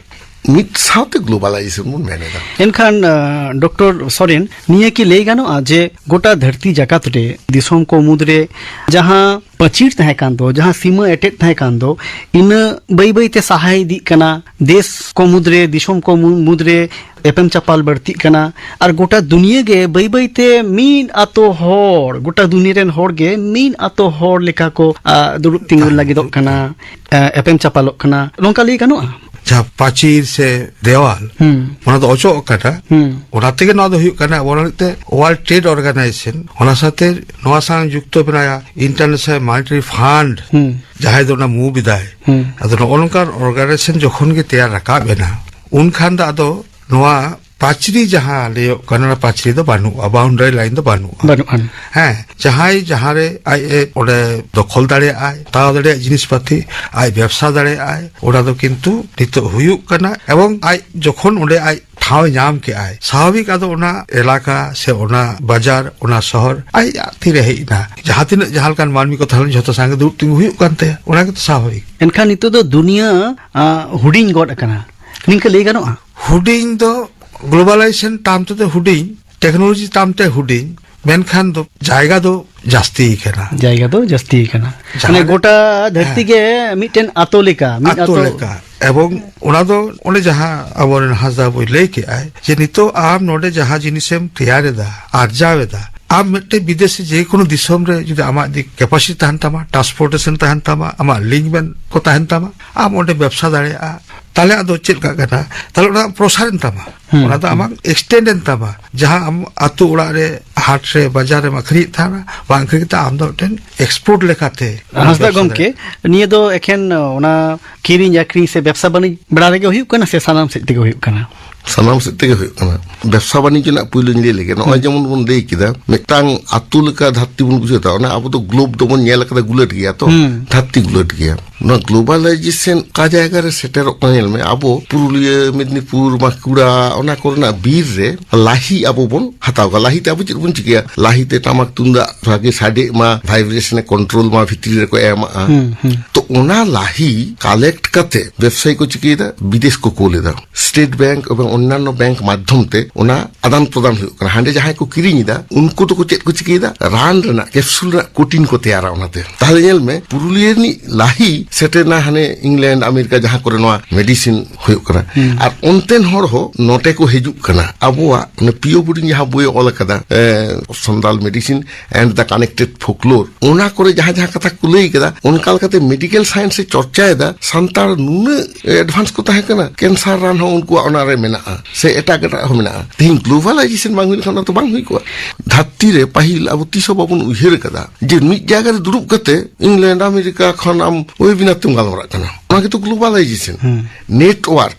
ᱢᱤᱫ ᱥᱟᱶᱛᱮ ᱜᱞᱳᱵᱟᱞᱟᱭᱡᱮᱥᱚᱱ ᱵᱚᱱ ᱢᱮᱱ ᱮᱫᱟ᱾ ᱮᱱᱠᱷᱟᱱ, ᱟᱸ, ᱰᱚᱠᱴᱚᱨ ᱥᱚᱨᱮᱱ, ᱱᱤᱭᱟᱹ ᱠᱤ ᱞᱟᱹᱭ ᱜᱟᱱᱚᱜᱼᱟ ᱡᱮ ᱜᱚᱴᱟ ᱫᱷᱟᱹᱨᱛᱤ ᱡᱟᱠᱟᱛ ᱨᱮ ᱫᱤᱥᱚᱢ ᱠᱚ ᱢᱩᱫᱽᱨᱮ ᱡᱟᱦᱟᱸ ᱯᱟᱹᱪᱤᱨ ᱛᱟᱦᱮᱸ ᱠᱟᱱ ᱫᱚ, ᱡᱟᱦᱟᱸ ᱥᱤᱢᱟᱹ ᱮᱴᱮᱫ ᱛᱟᱦᱮᱸ ᱠᱟᱱ ᱫᱚ, ᱤᱱᱟᱹ ᱵᱟᱹᱭ ᱵᱟᱹᱭ ᱛᱮ ᱥᱟᱦᱟ ᱤᱫᱤᱜ ᱠᱟᱱᱟ? ᱫᱮᱥ ᱠᱚ ᱢᱩᱫᱽᱨᱮ, ᱫᱤᱥᱚᱢ ᱠᱚ ᱢᱩ-, ᱢᱩᱫᱽᱨᱮ ᱮᱯᱮᱢ ᱪᱟᱯᱟᱞ ᱵᱟᱹᱲᱛᱤᱜ ᱠᱟᱱᱟ᱾ ᱟᱨ ᱜᱚᱴᱟ ᱫᱩᱱᱤᱭᱟᱹ ᱜᱮ ᱵᱟᱹᱭ ᱵᱟᱹᱭ ᱛᱮ ᱢᱤᱫ ᱟᱛᱳ ᱦᱚᱲ, ᱜᱚᱴᱟ ᱫᱩᱱᱤᱭᱟᱹ ᱨᱮᱱ ᱦᱚᱲ ᱜᱮ ᱢᱤᱫ ᱟᱛᱳ ᱦᱚᱲ ᱞᱮᱠᱟ ᱠᱚ, ᱟ, ᱫᱩᱲᱩᱵ ᱛᱤᱸᱜᱩ ᱛᱟᱦᱮᱸ ᱞᱟᱹᱜᱤᱫᱚᱜ ᱠᱟᱱᱟ, ᱮ, ᱮᱯᱮᱢ ᱪᱟᱯᱟᱞᱚᱜ ᱠᱟᱱᱟ, ᱱᱚᱝᱠᱟ ᱞᱟᱹᱭ ᱜᱟᱱᱚᱜᱼᱟ? ᱡᱟᱦᱟᱸ ᱯᱟᱹᱪᱤᱨ ᱥᱮ ᱫᱮᱣᱟᱞ, ᱦᱩᱸ᱾ ᱚᱱᱟ ᱫᱚ ᱚᱪᱚᱜ ᱠᱟᱱᱟ᱾ ᱦᱩᱸ᱾ ᱚᱱᱟ ᱛᱮᱜᱮ ᱱᱚᱣᱟ ᱫᱚ ᱦᱩᱭᱩᱜ ᱠᱟᱱᱟ, ᱟᱵᱚ ᱢᱤᱫᱴᱮᱱ World Trade Organization, ᱚᱱᱟ ᱥᱟᱶᱛᱮ ᱱᱚᱣᱟ ᱥᱟᱶ ᱡᱩᱠᱛᱚ ᱢᱮᱱᱟᱭᱟ International Monetary Fund, ᱦᱩᱸ᱾ ᱡᱟᱦᱟᱸᱭ ᱫᱚ ᱚᱱᱟ ᱢᱩᱵᱷ ᱮᱫᱟᱭ᱾ ᱦᱩᱸ᱾ ᱟᱫᱚ ᱱᱚᱜᱼᱚ ᱱᱚᱝᱠᱟᱱ ᱚᱨᱜᱟᱱᱟᱭᱡᱮᱥᱚᱱ ᱡᱚᱠᱷᱚᱱ ᱜᱮ ᱛᱮᱭᱟᱨ ᱨᱟᱠᱟᱵ ᱮᱱᱟ, ᱩᱱᱠᱷᱟᱱ ᱫᱚ ᱟᱫᱚ ᱱᱚᱣᱟ ᱯᱟᱹᱪᱨᱤ ᱡᱟᱦᱟᱸ ᱞᱟᱹᱭᱚᱜ ᱠᱟᱱᱟ, ᱚᱱᱟ ᱯᱟᱹᱪᱨᱤ ᱫᱚ ᱵᱟᱹᱱᱩᱜᱼᱟ, ᱵᱟᱣᱩᱱᱰᱟᱨᱤ ᱞᱟᱭᱤᱱ ᱫᱚ ᱵᱟᱹᱱᱩᱜᱼᱟ᱾ ᱵᱟᱹᱱᱩᱜᱼᱟ᱾ ᱦᱮᱸ, ᱡᱟᱦᱟᱸᱭ ᱡᱟᱦᱟᱸᱨᱮ ᱟᱡ ᱮ ᱚᱸᱰᱮ ᱫᱚᱠᱷᱚᱞ ᱫᱟᱲᱮᱭᱟᱜᱼᱟᱭ, ᱦᱟᱛᱟᱣ ᱫᱟᱲᱮᱭᱟᱜ ᱡᱤᱱᱤᱥ ᱯᱟᱹᱛᱤ, ᱟᱡ ᱵᱮᱵᱽᱥᱟ ᱫᱟᱲᱮᱭᱟᱜᱼᱟᱭ, ᱚᱱᱟ ᱫᱚ ᱠᱤᱱᱛᱩ ᱱᱤᱛᱚᱜ ᱦᱩᱭᱩᱜ ᱠᱟᱱᱟ᱾ ᱮᱵᱚᱝ ᱟᱡ ᱡᱚᱠᱷᱚᱱ ᱚᱸᱰᱮ ᱟᱡ ᱴᱷᱟᱶ ᱮ ᱧᱟᱢ ᱠᱮᱜᱼᱟᱭ, ᱥᱟᱵᱷᱟᱵᱤᱠ ᱟᱫᱚ ᱚᱱᱟ ᱮᱞᱟᱠᱟ ᱥᱮ ᱚᱱᱟ ᱵᱟᱡᱟᱨ, ᱚᱱᱟ ᱥᱚᱦᱚᱨ ᱟᱡ ᱛᱤᱨᱮ ᱦᱮᱡ ᱮᱱᱟ, ᱡᱟᱦᱟᱸ ᱛᱤᱱᱟᱹᱜ ᱡᱟᱦᱟᱸ ᱞᱮᱠᱟᱱ ᱢᱟᱹᱱᱢᱤ ᱠᱚ ᱛᱟᱦᱮᱸ ᱞᱮᱱᱟ, ᱡᱷᱚᱛᱚ ᱥᱟᱝᱜᱮ ᱫᱩᱲᱩᱵ ᱛᱤᱸᱜᱩ ᱦᱩᱭᱩᱜ ᱠᱟᱱ ᱛᱟᱭᱟ, ᱚᱱᱟ ᱜᱮᱛᱚ ᱥᱟᱵᱷᱟᱵᱤᱠ᱾ ᱮᱱᱠᱷᱟᱱ ᱱᱤᱛᱚᱜ ᱫᱚ ᱫᱩᱱᱤᱭᱟᱹ, ᱟ, ᱦᱩᱰᱤᱧ ᱜᱚᱫ ᱟᱠᱟᱱᱟ, ᱱᱤᱝᱠᱟᱹ ᱞᱟᱹᱭ ᱜᱟᱱᱚᱜᱼᱟ? ᱦᱩᱰᱤᱧ ᱫᱚ ᱜᱞᱳᱵᱟᱞᱟᱭᱡᱮᱥᱚᱱ ᱴᱟᱨᱢ ᱛᱮᱫᱚ ᱦᱩᱰᱤᱧ, ᱴᱮᱠᱱᱳᱞᱚᱡᱤ ᱴᱟᱨᱢ ᱛᱮ ᱦᱩᱰᱤᱧ, ᱢᱮᱱᱠᱷᱟᱱ ᱫᱚ ᱡᱟᱭᱜᱟ ᱫᱚ ᱡᱟᱹᱥᱛᱤ ᱠᱟᱱᱟ᱾ ᱡᱟᱭᱜᱟ ᱫᱚ ᱡᱟᱹᱥᱛᱤ ᱠᱟᱱᱟ᱾ ᱡᱟᱦᱟᱸ ᱢᱟᱱᱮ ᱨᱮ ᱜᱚᱴᱟ ᱫᱷᱟᱹᱨᱛᱤ ᱦᱮᱸ᱾ ᱜᱮ ᱢᱤᱫᱴᱮᱱ ᱟᱛᱳ ᱞᱮᱠᱟ, ᱢᱤᱫ ᱟᱛᱳ ᱟᱛᱳ᱾ ᱞᱮᱠᱟ᱾ ᱮᱵᱚᱝ ᱚᱱᱟ ᱫᱚ ᱚᱱᱮ ᱡᱟᱦᱟᱸ ᱟᱵᱚᱨᱮᱱ ᱦᱟᱸᱥᱫᱟ ᱵᱚᱭ ᱞᱟᱹᱭ ᱠᱮᱜᱼᱟᱭ ᱡᱮ ᱱᱤᱛᱚᱜ ᱟᱢ ᱱᱚᱰᱮ ᱡᱟᱦᱟᱸ ᱡᱤᱱᱤᱥᱮᱢ ᱛᱮᱭᱟᱨ ᱮᱫᱟ, ᱟᱨᱡᱟᱣ ᱮᱫᱟ, ᱟᱢ ᱢᱤᱫᱴᱮᱱ ᱵᱤᱫᱮᱥᱤ ᱡᱮᱠᱳᱱᱳ ᱫᱤᱥᱚᱢ ᱨᱮ ᱡᱩᱫᱤ ᱟᱢᱟᱜ ᱡᱩᱫᱤ ᱠᱮᱯᱟᱥᱤᱴᱤ ᱛᱟᱦᱮᱱ ᱛᱟᱢᱟ, ᱴᱨᱟᱱᱥᱯᱳᱨᱴᱮᱥᱚᱱ ᱛᱟᱦᱮᱱ ᱛᱟᱢᱟ, ᱟᱢᱟᱜ ᱞᱤᱝᱠ ᱢᱮᱱ ᱠᱚ ᱛᱟᱦᱮᱱ ᱛᱟᱢᱟ, ᱟᱢ ᱚᱸᱰᱮ ᱵᱮᱵᱽᱥᱟ ᱫᱟᱲᱮᱭᱟᱜᱼᱟ, ᱛᱟᱦᱞᱮ ᱟᱫᱚ ᱪᱮᱫ ᱞᱮᱠᱟᱜ ᱠᱟᱱᱟ? ᱛᱟᱦᱞᱮ ᱚᱱᱟ ᱯᱨᱚᱥᱟᱨ ᱮᱱ ᱛᱟᱢᱟ᱾ ᱦᱩᱸ, ᱚᱱᱟ ᱫᱚ ᱦᱩᱸ᱾ ᱟᱢᱟᱜ ᱮᱠᱥᱴᱮᱱᱰ ᱮᱱ ᱛᱟᱢᱟ᱾ ᱡᱟᱦᱟᱸ ᱟᱢ ᱟᱛᱳ ᱚᱲᱟᱜ ᱨᱮ, ᱦᱟᱴ ᱨᱮ, ᱵᱟᱡᱟᱨ ᱨᱮᱢ ᱟᱹᱠᱷᱨᱤᱧᱮᱫ ᱛᱟᱦᱮᱱᱟ, ᱵᱟᱝ ᱟᱹᱠᱷᱨᱤᱧ ᱠᱟᱛᱮ ᱟᱢ ᱫᱚ ᱢᱤᱫᱴᱮᱱ ᱮᱠᱥᱯᱳᱨᱴ ᱞᱮᱠᱟᱛᱮ ᱦᱟᱸᱥᱫᱟ ᱵᱮᱵᱥᱟ ᱜᱚᱢᱠᱮ, ᱫᱟᱲᱮᱭᱟᱜᱼᱟ᱾ ᱱᱤᱭᱟᱹ ᱫᱚ ᱮᱠᱷᱮᱱ ᱚᱱᱟ ᱠᱤᱨᱤᱧ ᱟᱹᱠᱷᱨᱤᱧ ᱥᱮ ᱵᱮᱵᱽᱥᱟ ᱵᱟᱹᱱᱤᱡᱽ ᱵᱮᱲᱟ ᱨᱮᱜᱮ ᱦᱩᱭᱩᱜ ᱠᱟᱱᱟ ᱥᱮ ᱥᱟᱱᱟᱢ ᱥᱮᱫ ᱛᱮᱜᱮ ᱦᱩᱭᱩᱜ ᱠᱟᱱᱟ? ᱥᱟᱱᱟᱢ ᱥᱮᱫ ᱛᱮᱜᱮ ᱦᱩᱭᱩᱜ ᱠᱟᱱᱟ᱾ ᱵᱮᱵᱽᱥᱟ ᱵᱟᱱᱤᱡᱽᱡᱚ ᱨᱮᱱᱟᱜ ᱯᱩᱭᱞᱩᱧ ᱞᱟᱹᱭ ᱞᱮᱜᱮ᱾ ᱱᱚᱜᱼᱚᱭ ᱦᱩᱸ᱾ ᱡᱮᱢᱚᱱ ᱵᱚᱱ ᱞᱟᱹᱭ ᱠᱮᱫᱟ, ᱢᱤᱫᱴᱟᱝ ᱟᱛᱳ ᱞᱮᱠᱟ ᱫᱷᱟᱹᱨᱛᱤ ᱵᱚᱱ ᱵᱩᱡᱷᱟᱹᱣ ᱮᱫᱟ, ᱚᱱᱟ ᱟᱵᱚ ᱫᱚ ᱜᱞᱳᱵᱽ ᱫᱚᱵᱚᱱ ᱧᱮᱞ ᱟᱠᱟᱫᱟ, ᱜᱩᱞᱟᱹᱴ ᱜᱮᱭᱟ ᱛᱚ, ᱦᱩᱸ᱾ ᱫᱷᱟᱹᱨᱛᱤ ᱜᱩᱞᱟᱹᱴ ᱜᱮᱭᱟ᱾ ᱱᱚᱣᱟ ᱜᱞᱳᱵᱟᱞᱟᱭᱡᱮᱥᱚᱱ ᱚᱠᱟ ᱡᱟᱭᱜᱟ ᱨᱮ ᱥᱮᱴᱮᱨᱚᱜ ᱠᱟᱱᱟ, ᱧᱮᱞ ᱢᱮ, ᱟᱵᱚ ᱯᱩᱨᱩᱞᱤᱭᱟᱹ, ᱢᱮᱫᱽᱱᱤᱯᱩᱨ, ᱵᱟᱸᱠᱩᱲᱟ, ᱚᱱᱟ ᱠᱚᱨᱮᱱᱟᱜ ᱵᱤᱨ ᱨᱮ ᱞᱟᱹᱦᱤ ᱟᱵᱚ ᱵᱚᱱ ᱦᱟᱛᱟᱣ ᱠᱟᱜᱼᱟ᱾ ᱞᱟᱹᱦᱤ ᱛᱮ ᱟᱵᱚ ᱪᱮᱫ ᱵᱚᱱ ᱪᱤᱠᱟᱹᱭᱟ? ᱞᱟᱹᱦᱤ ᱛᱮ ᱴᱟᱢᱟᱠ ᱛᱩᱢᱫᱟᱜ ᱵᱷᱟᱜᱮ ᱥᱟᱰᱮᱜ ᱢᱟ, ᱵᱷᱟᱭᱵᱨᱮᱥᱚᱱ ᱮ ᱠᱚᱱᱴᱨᱳᱞ ᱢᱟ, ᱵᱷᱤᱛᱨᱤ ᱨᱮᱠᱚ ᱮᱢᱟᱜᱼᱟ᱾ ᱦᱩᱸ, ᱦᱩᱸ᱾ ᱛᱚ, ᱚᱱᱟ ᱞᱟᱹᱦᱤ ᱠᱟᱞᱮᱠᱴ ᱠᱟᱛᱮ ᱵᱮᱵᱽᱥᱟᱭᱤ ᱠᱚ ᱪᱤᱠᱟᱹᱭᱮᱫᱟ? ᱵᱤᱫᱮᱥ ᱠᱚ ᱠᱳᱞ ᱮᱫᱟ᱾ ᱥᱴᱮᱴ ᱵᱮᱝᱠ ᱮᱵᱚᱝ ᱚᱱᱱᱟᱱᱚ ᱵᱮᱝᱠ ᱢᱟᱫᱽᱫᱷᱚᱢ ᱛᱮ ᱚᱱᱟ ᱟᱫᱟᱱ ᱯᱨᱚᱫᱟᱱ ᱦᱩᱭᱩᱜ ᱠᱟᱱᱟ᱾ ᱦᱟᱸᱰᱮ ᱡᱟᱦᱟᱸᱭ ᱠᱚ ᱠᱤᱨᱤᱧ ᱮᱫᱟ, ᱩᱱᱠᱩ ᱫᱚᱠᱚ ᱪᱮᱫ ᱠᱚ ᱪᱤᱠᱟᱹᱭᱮᱫᱟ? ᱨᱟᱱ ᱨᱮᱱᱟᱜ, ᱠᱮᱯᱥᱩᱞ ᱨᱮᱱᱟᱜ ᱠᱳᱴᱤᱱ ᱠᱚ ᱛᱮᱭᱟᱨᱟ ᱚᱱᱟᱛᱮ᱾ ᱛᱟᱦᱞᱮ ᱧᱮᱞ ᱢᱮ, ᱯᱩᱨᱩᱞᱤᱭᱟᱹ ᱨᱤᱱᱤᱡ ᱞᱟᱹᱦᱤ ᱥᱮᱴᱮᱨᱱᱟ ᱦᱟᱱᱮ ᱤᱝᱞᱮᱱᱰ, ᱟᱢᱮᱨᱤᱠᱟ, ᱡᱟᱦᱟᱸ ᱠᱚᱨᱮ ᱱᱚᱣᱟ ᱢᱮᱰᱤᱥᱤᱱ ᱦᱩᱭᱩᱜ ᱠᱟᱱᱟ᱾ ᱦᱩᱸ᱾ ᱟᱨ ᱚᱱᱛᱮᱱ ᱦᱚᱲ ᱦᱚᱸ ᱱᱚᱛᱮ ᱠᱚ ᱦᱤᱡᱩᱜ ᱠᱟᱱᱟ᱾ ᱟᱵᱚᱣᱟᱜ ᱚᱱᱟ ᱯᱤ ᱳ ᱵᱳᱰᱤᱝ ᱡᱟᱦᱟᱸ ᱵᱳᱭᱮ ᱚᱞ ᱟᱠᱟᱫᱟ, ᱮ, ᱥᱚᱱᱫᱟᱞ medicine and the connected folklore, ᱚᱱᱟ ᱠᱚᱨᱮ ᱡᱟᱦᱟᱸ ᱡᱟᱦᱟᱸ ᱠᱟᱛᱷᱟ ᱠᱚ ᱞᱟᱹᱭ ᱠᱟᱫᱟ, ᱚᱱᱠᱟ ᱞᱮᱠᱟᱛᱮ ᱢᱮᱰᱤᱠᱮᱞ ᱥᱟᱭᱮᱱᱥ ᱮ ᱪᱚᱨᱪᱟᱭᱮᱫᱟ᱾ ᱥᱟᱱᱛᱟᱲ ᱱᱩᱱᱟᱹᱜ ᱮᱰᱵᱷᱟᱱᱥ ᱠᱚ ᱛᱟᱦᱮᱸ ᱠᱟᱱᱟ, ᱠᱮᱱᱥᱟᱨ ᱨᱟᱱ ᱦᱚᱸ ᱩᱱᱠᱩᱣᱟᱜ ᱚᱱᱟᱨᱮ ᱢᱮᱱᱟᱜᱼᱟ, ᱥᱮ ᱮᱴᱟᱜ ᱮᱴᱟᱜ ᱦᱚᱸ ᱢᱮᱱᱟᱜᱼᱟ᱾ ᱛᱮᱦᱮᱧ ᱜᱞᱳᱵᱟᱞᱟᱭᱡᱮᱥᱚᱱ ᱵᱟᱝ ᱦᱩᱭ ᱞᱮᱠᱷᱟᱱ ᱚᱱᱟ ᱫᱚ ᱵᱟᱝ ᱦᱩᱭ ᱠᱚᱜᱼᱟ᱾ ᱫᱷᱟᱹᱨᱛᱤ ᱨᱮ ᱯᱟᱹᱦᱤᱞ ᱟᱵᱚ ᱛᱤᱥ ᱦᱚᱸ ᱵᱟᱵᱚᱱ ᱩᱭᱦᱟᱹᱨ ᱟᱠᱟᱫᱟ ᱡᱮ ᱢᱤᱫ ᱡᱟᱭᱜᱟ ᱨᱮ ᱫᱩᱲᱩᱵ ᱠᱟᱛᱮ ᱤᱝᱞᱮᱱᱰ, ᱟᱢᱮᱨᱤᱠᱟ ᱠᱷᱚᱱ ᱟᱢ ᱳᱭᱮᱵᱤᱱᱟᱨ ᱛᱮᱢ ᱜᱟᱞᱢᱟᱨᱟᱜ ᱠᱟᱱᱟ᱾ ᱚᱱᱟ ᱜᱮᱛᱚ ᱜᱞᱳᱵᱟᱞᱟᱭᱡᱮᱥᱚᱱ᱾ ᱦᱩᱸ᱾ ᱱᱮᱴᱣᱟᱨᱠ,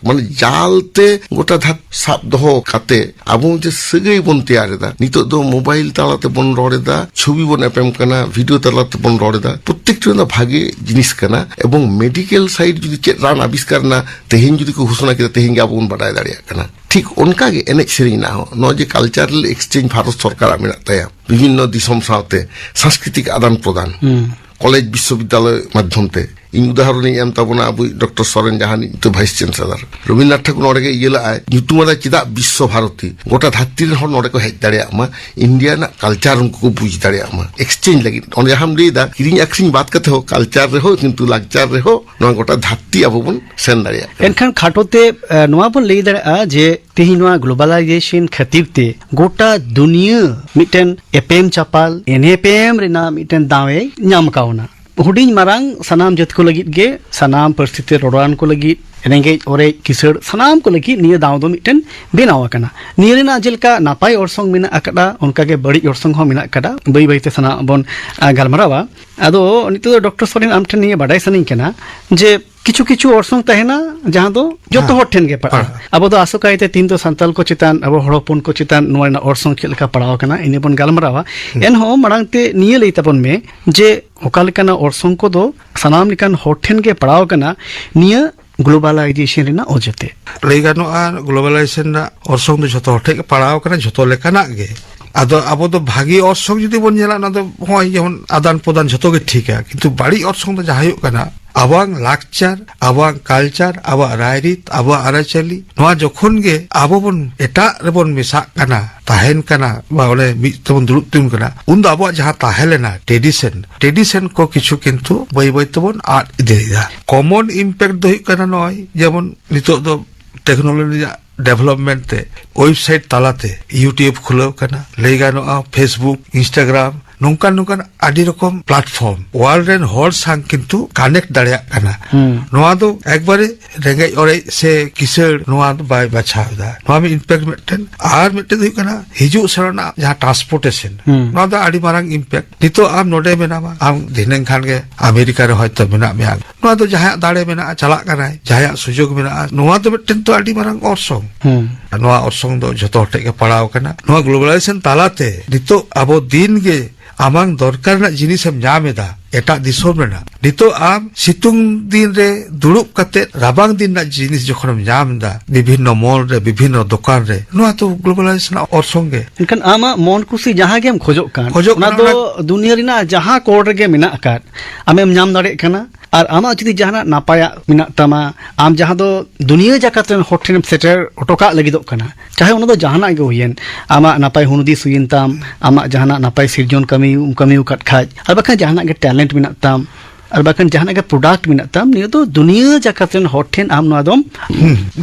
ᱢᱟᱱᱮ ᱡᱟᱞ ᱛᱮ ᱜᱚᱴᱟ ᱫᱷᱟᱹᱨᱛᱤ ᱥᱟᱵ ᱫᱚᱦᱚ ᱠᱟᱛᱮ ᱟᱵᱚ ᱡᱮ ᱥᱟᱹᱜᱟᱹᱭ ᱵᱚᱱ ᱛᱮᱭᱟᱨ ᱮᱫᱟ, ᱱᱤᱛᱚᱜ ᱫᱚ ᱢᱳᱵᱟᱭᱤᱞ ᱛᱟᱞᱟ ᱛᱮᱵᱚᱱ ᱨᱚᱲ ᱮᱫᱟ, ᱪᱷᱚᱵᱤ ᱵᱚᱱ ᱮᱯᱮᱢ ᱠᱟᱱᱟ, ᱵᱷᱤᱰᱤᱭᱳ ᱛᱟᱞᱟ ᱛᱮᱵᱚᱱ ᱨᱚᱲ ᱮᱫᱟ᱾ ᱯᱨᱚᱛᱮᱠᱴᱤ ᱚᱱᱟ ᱵᱷᱟᱜᱮ ᱡᱤᱱᱤᱥ ᱠᱟᱱᱟ᱾ ᱮᱵᱚᱝ ᱢᱮᱰᱤᱠᱮᱞ ᱥᱟᱭᱤᱰ ᱡᱩᱫᱤ ᱪᱮᱫ ᱨᱟᱱ ᱟᱵᱤᱥᱠᱟᱨ ᱮᱱᱟ, ᱛᱮᱦᱮᱧ ᱡᱩᱫᱤ ᱠᱚ ᱜᱷᱳᱥᱚᱱᱟ ᱠᱮᱫᱟ, ᱛᱮᱦᱮᱧ ᱜᱮ ᱟᱵᱚ ᱵᱚᱱ ᱵᱟᱰᱟᱭ ᱫᱟᱲᱮᱭᱟᱜ ᱠᱟᱱᱟ᱾ ᱴᱷᱤᱠ ᱚᱱᱠᱟ ᱜᱮ ᱮᱱᱮᱡ ᱥᱮᱨᱮᱧ ᱨᱮᱱᱟᱜ ᱦᱚᱸ, ᱱᱚᱜᱼᱚᱭ ᱡᱮ ᱠᱟᱞᱪᱟᱨᱟᱞ ᱮᱠᱥᱪᱮᱧᱡᱽ ᱵᱷᱟᱨᱚᱛ ᱥᱚᱨᱠᱟᱨᱟᱜ ᱢᱮᱱᱟᱜ ᱛᱟᱭᱟ, ᱵᱤᱵᱷᱤᱱᱱᱚ ᱫᱤᱥᱚᱢ ᱥᱟᱶᱛᱮ ᱥᱟᱝᱥᱠᱨᱤᱛᱤᱠ ᱟᱫᱟᱱ ᱯᱨᱚᱫᱟᱱ, ᱦᱩᱸ᱾ ᱠᱚᱞᱮᱡᱽ ᱵᱤᱥᱥᱚᱵᱤᱫᱽᱫᱟᱞᱚᱭ ᱢᱟᱫᱽᱫᱷᱚᱢ ᱛᱮ᱾ ᱤᱧ ᱩᱫᱟᱦᱚᱨᱚᱱᱤᱧ ᱮᱢ ᱛᱟᱵᱚᱱᱟ, ᱟᱵᱚᱭᱤᱡ ᱰᱚᱠᱴᱚᱨ ᱥᱚᱨᱮᱱ, ᱡᱟᱦᱟᱸ ᱱᱤᱛᱚᱜ ᱵᱷᱟᱭᱤᱥ ᱪᱟᱱᱥᱮᱞᱚᱨ᱾ ᱨᱚᱵᱤᱱᱫᱨᱚᱱᱟᱛᱷ ᱴᱷᱟᱠᱩᱨ ᱱᱚᱰᱮ ᱜᱮ ᱤᱭᱟᱹ ᱞᱟᱜᱼᱟᱭ, ᱧᱩᱛᱩᱢ ᱟᱫᱟᱭ ᱪᱮᱫᱟᱜ ᱵᱤᱥᱥᱚ ᱵᱷᱟᱨᱚᱛᱤ? ᱜᱚᱴᱟ ᱫᱷᱟᱹᱨᱛᱤ ᱨᱮᱱ ᱦᱚᱲ ᱱᱚᱰᱮ ᱠᱚ ᱦᱮᱡ ᱫᱟᱲᱮᱭᱟᱜ ᱢᱟ, ᱤᱱᱰᱤᱭᱟ ᱨᱮᱱᱟᱜ ᱠᱟᱞᱪᱟᱨ ᱩᱱᱠᱩ ᱠᱚ ᱵᱩᱡᱽ ᱫᱟᱲᱮᱭᱟᱜ ᱢᱟ, ᱮᱠᱥᱪᱮᱧᱡᱽ ᱞᱟᱹᱜᱤᱫ᱾ ᱚᱸᱰᱮ ᱡᱟᱦᱟᱸᱢ ᱞᱟᱹᱭᱫᱟ, ᱠᱤᱨᱤᱧ ᱟᱹᱠᱷᱨᱤᱧ ᱵᱟᱫ ᱠᱟᱛᱮ ᱦᱚᱸ, ᱠᱟᱞᱪᱟᱨ ᱨᱮᱦᱚᱸ, ᱠᱤᱱᱛᱩ ᱞᱟᱠᱪᱟᱨ ᱨᱮᱦᱚᱸ, ᱱᱚᱣᱟ ᱜᱚᱴᱟ ᱫᱷᱟᱹᱨᱛᱤ ᱟᱵᱚ ᱵᱚᱱ ᱥᱮᱱ ᱫᱟᱲᱮᱭᱟᱜ ᱠᱟᱱᱟ᱾ ᱮᱱᱠᱷᱟᱱ ᱠᱷᱟᱴᱚ ᱛᱮ, ᱮ, ᱱᱚᱣᱟ ᱵᱚᱱ ᱞᱟᱹᱭ ᱫᱟᱲᱮᱭᱟᱜᱼᱟ ᱡᱮ ᱛᱮᱦᱮᱧ ᱱᱚᱣᱟ ᱜᱞᱳᱵᱟᱞᱟᱭᱡᱮᱥᱚᱱ ᱠᱷᱟᱹᱛᱤᱨ ᱛᱮ ᱜᱚᱴᱟ ᱫᱩᱱᱤᱭᱟᱹ ᱢᱤᱫᱴᱮᱱ ᱮᱯᱮᱢ ᱪᱟᱯᱟᱞ, ᱮᱱᱮᱯᱮᱢ ᱨᱮᱱᱟᱜ ᱢᱤᱫᱴᱮᱱ ᱫᱟᱣ ᱮ ᱧᱟᱢ ᱠᱟᱣᱱᱟ᱾ ᱦᱩᱰᱤᱧ ᱢᱟᱨᱟᱝ ᱥᱟᱱᱟᱢ ᱡᱟᱹᱛ ᱠᱚ ᱞᱟᱹᱜᱤᱫ ᱜᱮ, ᱥᱟᱱᱟᱢ ᱯᱟᱹᱨᱥᱤ ᱛᱮ ᱨᱚᱲᱟᱱ ᱠᱚ ᱞᱟᱹᱜᱤᱫ, ᱨᱮᱸᱜᱮᱡ ᱚᱨᱮᱡ ᱠᱤᱥᱟᱹᱲ ᱥᱟᱱᱟᱢ ᱠᱚ ᱞᱟᱹᱜᱤᱫ ᱱᱤᱭᱟᱹ ᱫᱟᱣ ᱫᱚ ᱢᱤᱫᱴᱮᱱ ᱵᱮᱱᱟᱣ ᱟᱠᱟᱱᱟ᱾ ᱱᱤᱭᱟᱹ ᱨᱮᱱᱟᱜ ᱡᱮᱞᱮᱠᱟ ᱱᱟᱯᱟᱭ ᱚᱨᱥᱚᱝ ᱢᱮᱱᱟᱜ ᱟᱠᱟᱫᱟ, ᱚᱱᱠᱟᱜᱮ ᱵᱟᱹᱲᱤᱡ ᱚᱨᱥᱚᱝ ᱦᱚᱸ ᱢᱮᱱᱟᱜ ᱟᱠᱟᱫᱟ᱾ ᱵᱟᱹᱭ ᱵᱟᱹᱭᱛᱮ ᱥᱟᱱᱟᱢ ᱵᱚᱱ, ᱟ, ᱜᱟᱞᱢᱟᱨᱟᱣᱟ᱾ ᱟᱫᱚ ᱱᱤᱛᱚᱜ ᱫᱚ ᱰᱚᱠᱴᱚᱨ ᱥᱚᱨᱮᱱ, ᱟᱢ ᱴᱷᱮᱱ ᱱᱤᱭᱟᱹ ᱵᱟᱰᱟᱭ ᱥᱟᱱᱟᱧ ᱠᱟᱱᱟ ᱡᱮ ᱠᱤᱪᱷᱩ ᱠᱤᱪᱷᱩ ᱚᱨᱥᱚᱝ ᱛᱟᱦᱮᱱᱟ ᱡᱟᱦᱟᱸ ᱫᱚ ᱡᱚᱛᱚ ᱦᱮᱸ᱾ ᱦᱚᱲ ᱴᱷᱮᱱ ᱜᱮ ᱯᱟᱲᱟᱜᱼᱟ᱾ ᱯᱟᱲᱟᱜᱼᱟ᱾ ᱟᱵᱚ ᱫᱚ ᱟᱥᱚᱠᱟᱭᱛᱮ ᱛᱤᱱ ᱫᱚ ᱥᱟᱱᱛᱟᱞ ᱠᱚ ᱪᱮᱛᱟᱱ, ᱟᱵᱚ ᱦᱚᱲ ᱦᱚᱯᱚᱱ ᱠᱚ ᱪᱮᱛᱟᱱ ᱱᱚᱣᱟ ᱨᱮᱱᱟᱜ ᱚᱨᱥᱚᱝ ᱪᱮᱫ ᱞᱮᱠᱟ ᱯᱟᱲᱟᱣ ᱟᱠᱟᱱᱟ, ᱤᱱᱟᱹ ᱵᱚᱱ ᱜᱟᱞᱢᱟᱨᱟᱣᱟ᱾ ᱦᱩᱸ᱾ ᱮᱱᱦᱚᱸ ᱢᱟᱲᱟᱝ ᱛᱮ ᱱᱤᱭᱟᱹ ᱞᱟᱹᱭ ᱛᱟᱵᱚᱱ ᱢᱮ ᱡᱮ ᱚᱠᱟ ᱞᱮᱠᱟᱱᱟᱜ ᱚᱨᱥᱚᱝ ᱠᱚᱫᱚ ᱥᱟᱱᱟᱢ ᱞᱮᱠᱟᱱ ᱦᱚᱲ ᱴᱷᱮᱱ ᱜᱮ ᱯᱟᱲᱟᱣ ᱟᱠᱟᱱᱟ ᱱᱤᱭᱟᱹ ᱜᱞᱳᱵᱟᱞᱟᱭᱡᱮᱥᱚᱱ ᱨᱮᱱᱟᱜ ᱚᱡᱮᱛᱮ? ᱞᱟᱹᱭ ᱜᱟᱱᱚᱜᱼᱟ, ᱜᱞᱳᱵᱟᱞᱟᱭᱡᱮᱥᱚᱱ ᱨᱮᱱᱟᱜ ᱚᱨᱥᱚᱝ ᱫᱚ ᱡᱷᱚᱛᱚ ᱦᱚᱲ ᱴᱷᱮᱱ ᱜᱮ ᱯᱟᱲᱟᱣ ᱟᱠᱟᱱᱟ, ᱡᱷᱚᱛᱚ ᱞᱮᱠᱟᱱᱟᱜ ᱜᱮ᱾ ᱟᱫᱚ ᱟᱵᱚ ᱫᱚ ᱵᱷᱟᱹᱜᱤ ᱚᱨᱥᱚᱝ ᱡᱩᱫᱤ ᱵᱚᱱ ᱧᱮᱞᱟ, ᱚᱱᱟ ᱫᱚ ᱱᱚᱜᱼᱚᱭ ᱡᱮᱢᱚᱱ ᱟᱫᱟᱱ ᱯᱨᱚᱫᱟᱱ ᱡᱷᱚᱛᱚ ᱜᱮ ᱴᱷᱤᱠᱟ, ᱠᱤᱱᱛᱩ ᱵᱟᱹᱲᱤᱡ ᱚᱨᱥᱚᱝ ᱫᱚ ᱡᱟᱦᱟᱸ ᱦᱩᱭᱩᱜ ᱠᱟᱱᱟ, ᱟᱵᱚᱣᱟᱜ ᱞᱟᱠᱪᱟᱨ, ᱟᱵᱚᱣᱟᱜ ᱠᱟᱞᱪᱟᱨ, ᱟᱵᱚᱣᱟᱜ ᱨᱟᱭᱨᱤᱛ, ᱟᱵᱚᱣᱟᱜ ᱟᱹᱨᱤᱪᱟᱹᱞᱤ, ᱱᱚᱣᱟ ᱡᱚᱠᱷᱚᱱ ᱜᱮ ᱟᱵᱚ ᱵᱚᱱ ᱮᱴᱟᱜ ᱨᱮᱵᱚᱱ ᱢᱮᱥᱟᱜ ᱠᱟᱱᱟ, ᱛᱟᱦᱮᱱ ᱠᱟᱱᱟ, ᱵᱟ ᱚᱸᱰᱮ ᱢᱤᱫ ᱛᱮᱵᱚᱱ ᱫᱩᱲᱩᱵ ᱛᱤᱸᱜᱩᱱ ᱠᱟᱱᱟ, ᱩᱱᱫᱚ ᱟᱵᱚᱣᱟᱜ ᱡᱟᱦᱟᱸ ᱛᱟᱦᱮᱸ ᱞᱮᱱᱟ ᱴᱨᱮᱰᱤᱥᱚᱱ, ᱴᱨᱮᱰᱤᱥᱚᱱ ᱠᱚ ᱠᱤᱪᱷᱩ ᱠᱤᱱᱛᱩ ᱵᱟᱹᱭ ᱵᱟᱹᱭ ᱛᱮᱵᱚᱱ ᱟᱫ ᱤᱫᱤᱭᱮᱫᱟ᱾ ᱠᱚᱢᱚᱱ ᱤᱢᱯᱮᱠᱴ ᱫᱚ ᱦᱩᱭᱩᱜ ᱠᱟᱱᱟ ᱱᱚᱜᱼᱚᱭ ᱡᱮᱢᱚᱱ ᱱᱤᱛᱚᱜ ᱫᱚ ᱴᱮᱠᱱᱳᱞᱚᱡᱤ ᱨᱮᱭᱟᱜ ᱰᱮᱵᱷᱞᱚᱯᱢᱮᱱᱴ ᱛᱮ ᱳᱭᱮᱵᱥᱟᱭᱤᱴ ᱛᱟᱞᱟᱛᱮ YouTube ᱠᱷᱩᱞᱟᱹᱣ ᱠᱟᱱᱟ, ᱞᱟᱹᱭ ᱜᱟᱱᱚᱜᱼᱟ Facebook, Instagram, ᱱᱚᱝᱠᱟᱱ ᱱᱚᱝᱠᱟᱱ ᱟᱹᱰᱤ ᱨᱚᱠᱚᱢ ᱯᱞᱟᱴᱯᱷᱚᱨᱢ ᱣᱟᱨᱞᱰ ᱨᱮᱱ ᱦᱚᱲ ᱥᱟᱶ ᱠᱤᱱᱛᱩ ᱠᱟᱱᱮᱠᱴ ᱫᱟᱲᱮᱭᱟᱜ ᱠᱟᱱᱟ᱾ ᱦᱩᱸ᱾ ᱱᱚᱣᱟ ᱫᱚ ᱮᱠᱵᱟᱨᱮ ᱨᱮᱸᱜᱮᱡ ᱚᱨᱮᱡ ᱥᱮ ᱠᱤᱥᱟᱹᱲ ᱱᱚᱣᱟ ᱫᱚ ᱵᱟᱭ ᱵᱟᱪᱷᱟᱣ ᱮᱫᱟ᱾ ᱱᱚᱣᱟ ᱢᱤᱫ ᱤᱢᱯᱮᱠᱴ ᱢᱤᱫᱴᱮᱱ᱾ ᱟᱨ ᱢᱤᱫᱴᱮᱱ ᱫᱚ ᱦᱩᱭᱩᱜ ᱠᱟᱱᱟ ᱦᱤᱡᱩᱜ ᱥᱮᱱᱚᱜ ᱨᱮᱱᱟᱜ ᱡᱟᱦᱟᱸ ᱴᱨᱟᱱᱥᱯᱳᱨᱴᱮᱥᱚᱱ, ᱦᱩᱸ᱾ ᱱᱚᱣᱟ ᱫᱚ ᱟᱹᱰᱤ ᱢᱟᱨᱟᱝ ᱤᱢᱯᱮᱠᱴ᱾ ᱱᱤᱛᱚᱜ ᱟᱢ ᱱᱚᱰᱮ ᱢᱮᱱᱟᱢᱟ, ᱟᱢ ᱫᱷᱤᱱᱟᱹᱝ ᱠᱷᱟᱱ ᱜᱮ ᱟᱢᱮᱨᱤᱠᱟ ᱨᱮ ᱦᱚᱭᱛᱚ ᱢᱮᱱᱟᱜ ᱢᱮᱭᱟ᱾ ᱱᱚᱣᱟ ᱫᱚ ᱡᱟᱦᱟᱸᱭᱟᱜ ᱫᱟᱲᱮ ᱢᱮᱱᱟᱜᱼᱟ, ᱪᱟᱞᱟᱜ ᱠᱟᱱᱟᱭ, ᱡᱟᱦᱟᱸᱭᱟᱜ ᱥᱩᱡᱳᱜᱽ ᱢᱮᱱᱟᱜᱼᱟ, ᱱᱚᱣᱟ ᱫᱚ ᱢᱤᱫᱴᱮᱱ ᱛᱚ ᱟᱹᱰᱤ ᱢᱟᱨᱟᱝ ᱚᱨᱥᱚᱝ᱾ ᱦᱩᱸ᱾ ᱱᱚᱣᱟ ᱚᱨᱥᱚᱝ ᱫᱚ ᱡᱷᱚᱛᱚ ᱦᱚᱲ ᱴᱷᱮᱱ ᱜᱮ ᱯᱟᱲᱟᱣ ᱟᱠᱟᱱᱟ᱾ ᱱᱚᱣᱟ ᱜᱞᱳᱵᱟᱞᱟᱭᱡᱮᱥᱚᱱ ᱛᱟᱞᱟᱛᱮ ᱱᱤᱛᱚᱜ ᱟᱵᱚ ᱫᱤᱱ ᱜᱮ ᱟᱢᱟᱝ ᱫᱚᱨᱠᱟᱨ ᱨᱮᱱᱟᱜ ᱡᱤᱱᱤᱥᱮᱢ ᱧᱟᱢ ᱮᱫᱟ ᱮᱴᱟᱜ ᱫᱤᱥᱚᱢ ᱨᱮᱱᱟᱜ᱾ ᱱᱤᱛᱚᱜ ᱟᱢ ᱥᱤᱛᱩᱝ ᱫᱤᱱ ᱨᱮ ᱫᱩᱲᱩᱵ ᱠᱟᱛᱮ ᱨᱟᱵᱟᱝ ᱫᱤᱱ ᱨᱮᱱᱟᱜ ᱡᱤᱱᱤᱥ ᱡᱚᱠᱷᱚᱱᱮᱢ ᱧᱟᱢ ᱮᱫᱟ ᱵᱤᱵᱷᱤᱱᱱᱚ ᱢᱚᱞ ᱨᱮ, ᱵᱤᱵᱷᱤᱱᱱᱚ ᱫᱚᱠᱟᱱ ᱨᱮ, ᱱᱚᱣᱟ ᱛᱚ ᱜᱞᱳᱵᱟᱞᱟᱭᱡᱮᱥᱚᱱ ᱨᱮᱱᱟᱜ ᱚᱨᱥᱚᱝ ᱜᱮ᱾ ᱮᱱᱠᱷᱟᱱ ᱟᱢᱟᱜ ᱢᱚᱱ ᱠᱩᱥᱤ ᱡᱟᱦᱟᱸ ᱜᱮᱢ ᱠᱷᱚᱡᱚᱜ ᱠᱟᱱ, ᱠᱷᱚᱡᱚᱜ ᱚᱱᱟ ᱠᱟᱱᱟ, ᱫᱚ ᱚᱱᱟ ᱫᱩᱱᱤᱭᱟᱹ ᱨᱮᱱᱟᱜ ᱡᱟᱦᱟᱸ ᱠᱚᱬ ᱨᱮᱜᱮ ᱢᱮᱱᱟᱜ ᱟᱠᱟᱫ, ᱟᱢᱮᱢ ᱧᱟᱢ ᱫᱟᱲᱮᱭᱟᱜ ᱠᱟᱱᱟ᱾ ᱟᱨ ᱟᱢᱟᱜ ᱡᱩᱫᱤ ᱡᱟᱦᱟᱱᱟᱜ ᱱᱟᱯᱟᱭᱟᱜ ᱢᱮᱱᱟᱜ ᱛᱟᱢᱟ, ᱟᱢ ᱡᱟᱦᱟᱸ ᱫᱚ ᱫᱩᱱᱤᱭᱟᱹ ᱡᱟᱠᱟᱛ ᱨᱮᱱ ᱦᱚᱲ ᱴᱷᱮᱱᱮᱢ ᱥᱮᱴᱮᱨ ᱦᱚᱴᱚ ᱠᱟᱜ ᱞᱟᱹᱜᱤᱫᱚᱜ ᱠᱟᱱᱟ, ᱪᱟᱦᱮ ᱚᱱᱟ ᱫᱚ ᱡᱟᱦᱟᱱᱟᱜ ᱜᱮ ᱦᱩᱭᱮᱱ, ᱟᱢᱟᱜ ᱱᱟᱯᱟᱭ ᱦᱩᱱᱩᱫᱤᱥ ᱦᱩᱭᱮᱱ ᱛᱟᱢ, ᱟᱢᱟᱜ ᱡᱟᱦᱟᱱᱟᱜ ᱱᱟᱯᱟᱭ ᱥᱤᱨᱡᱚᱱ ᱠᱟᱹᱢᱤ, ᱠᱟᱹᱢᱤ ᱟᱠᱟᱫ ᱠᱷᱟᱡ, ᱟᱨ ᱵᱟᱠᱷᱟᱱ ᱡᱟᱦᱟᱱᱟᱜ ᱜᱮ ᱴᱮᱞᱮᱱᱴ ᱢᱮᱱᱟᱜ ᱛᱟᱢ, ᱟᱨ ᱵᱟᱠᱷᱟᱱ ᱡᱟᱦᱟᱱᱟᱜ ᱜᱮ ᱯᱨᱚᱰᱟᱠᱴ ᱢᱮᱱᱟᱜ ᱛᱟᱢ, ᱱᱤᱭᱟᱹ ᱫᱚ ᱫᱩᱱᱤᱭᱟᱹ ᱡᱟᱠᱟᱛ ᱨᱮᱱ ᱦᱚᱲ ᱴᱷᱮᱱ ᱟᱢ ᱱᱚᱣᱟ ᱫᱚᱢ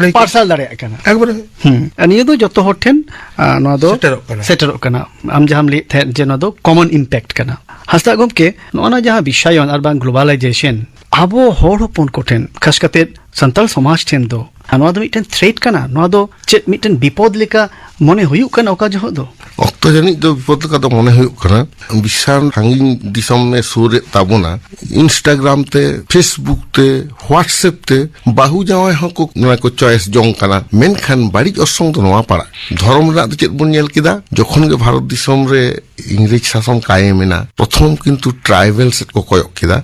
ᱞᱟᱹᱭ ᱠᱮᱫ᱾ ᱯᱟᱨᱥᱟᱞ ᱫᱟᱲᱮᱭᱟᱜ ᱠᱟᱱᱟ᱾ ᱮᱠᱵᱟᱨᱮ᱾ ᱦᱩᱸ᱾ ᱟᱨ ᱱᱤᱭᱟᱹ ᱫᱚ ᱡᱚᱛᱚ ᱦᱚᱲ ᱴᱷᱮᱱ, ᱟᱨ, ᱱᱚᱣᱟ ᱫᱚ ᱥᱮᱴᱮᱨᱚᱜ ᱠᱟᱱᱟ᱾ ᱥᱮᱴᱮᱨᱚᱜ ᱠᱟᱱᱟ᱾ ᱟᱢ ᱡᱟᱦᱟᱸᱢ ᱞᱟᱹᱭᱮᱫ ᱛᱟᱦᱮᱸᱫ ᱡᱮ ᱱᱚᱣᱟ ᱫᱚ ᱠᱚᱢᱚᱱ ᱤᱢᱯᱮᱠᱴ ᱠᱟᱱᱟ᱾ ᱦᱟᱸᱥᱫᱟ ᱜᱚᱢᱠᱮ, ᱱᱚᱜᱼᱚ ᱱᱟ ᱡᱟᱦᱟᱸ ᱵᱤᱥᱥᱟᱭᱚᱱ ᱟᱨ ᱵᱟᱝ ᱜᱞᱳᱵᱟᱞᱟᱭᱡᱮᱥᱚᱱ, ᱟᱵᱚ ᱦᱚᱲ ᱦᱚᱯᱚᱱ ᱠᱚᱴᱷᱮᱱ, ᱠᱷᱟᱥ ᱠᱟᱛᱮ ᱥᱟᱱᱛᱟᱲ ᱥᱚᱢᱟᱡᱽ ᱴᱷᱮᱱ ᱫᱚ ᱱᱚᱣᱟ ᱫᱚ ᱢᱤᱫᱴᱮᱱ ᱛᱷᱨᱮᱴ ᱠᱟᱱᱟ? ᱱᱚᱣᱟ ᱫᱚ ᱪᱮᱫ ᱢᱤᱫᱴᱮᱱ ᱵᱤᱯᱚᱫ ᱞᱮᱠᱟ ᱢᱚᱱᱮ ᱦᱩᱭᱩᱜ ᱠᱟᱱᱟ ᱚᱠᱟ ᱡᱚᱦᱚᱜ ᱫᱚ? ᱚᱠᱛᱚ ᱡᱟᱹᱱᱤᱡ ᱫᱚ ᱵᱤᱯᱚᱫ ᱞᱮᱠᱟ ᱫᱚ ᱢᱚᱱᱮ ᱦᱩᱭᱩᱜ ᱠᱟᱱᱟ᱾ ᱵᱤᱥᱥᱟᱭᱚᱱ ᱥᱟᱺᱜᱤᱧ ᱫᱤᱥᱚᱢ ᱮ ᱥᱩᱨᱮᱫ ᱛᱟᱵᱚᱱᱟ᱾ ᱤᱱᱥᱴᱟᱜᱨᱟᱢ ᱛᱮ, ᱯᱷᱮᱥᱵᱩᱠ ᱛᱮ, ᱦᱳᱣᱟᱴᱥᱮᱯ ᱛᱮ ᱵᱟᱹᱦᱩ ᱡᱟᱶᱟᱭ ᱦᱚᱸᱠᱚ ᱱᱚᱣᱟ ᱠᱚ ᱪᱚᱭᱮᱥ ᱡᱚᱝ ᱠᱟᱱᱟ᱾ ᱢᱮᱱᱠᱷᱟᱱ ᱵᱟᱹᱲᱤᱡ ᱚᱨᱥᱚᱝ ᱫᱚ ᱱᱚᱣᱟ ᱯᱟᱲᱟᱜ, ᱫᱷᱚᱨᱚᱢ ᱨᱮᱱᱟᱜ ᱫᱚ ᱪᱮᱫ ᱵᱚᱱ ᱧᱮᱞ ᱠᱮᱫᱟ? ᱡᱚᱠᱷᱚᱱ ᱜᱮ ᱵᱷᱟᱨᱚᱛ ᱫᱤᱥᱚᱢ ᱨᱮ ᱤᱝᱨᱮᱡᱽ ᱥᱟᱥᱚᱱ ᱠᱟᱭᱮᱢ ᱮᱱᱟ, ᱯᱨᱚᱛᱷᱚᱢ ᱠᱤᱱᱛᱩ ᱴᱨᱟᱭᱵᱮᱞ ᱥᱮᱫ ᱠᱚ ᱠᱚᱭᱚᱜ ᱠᱮᱫᱟ᱾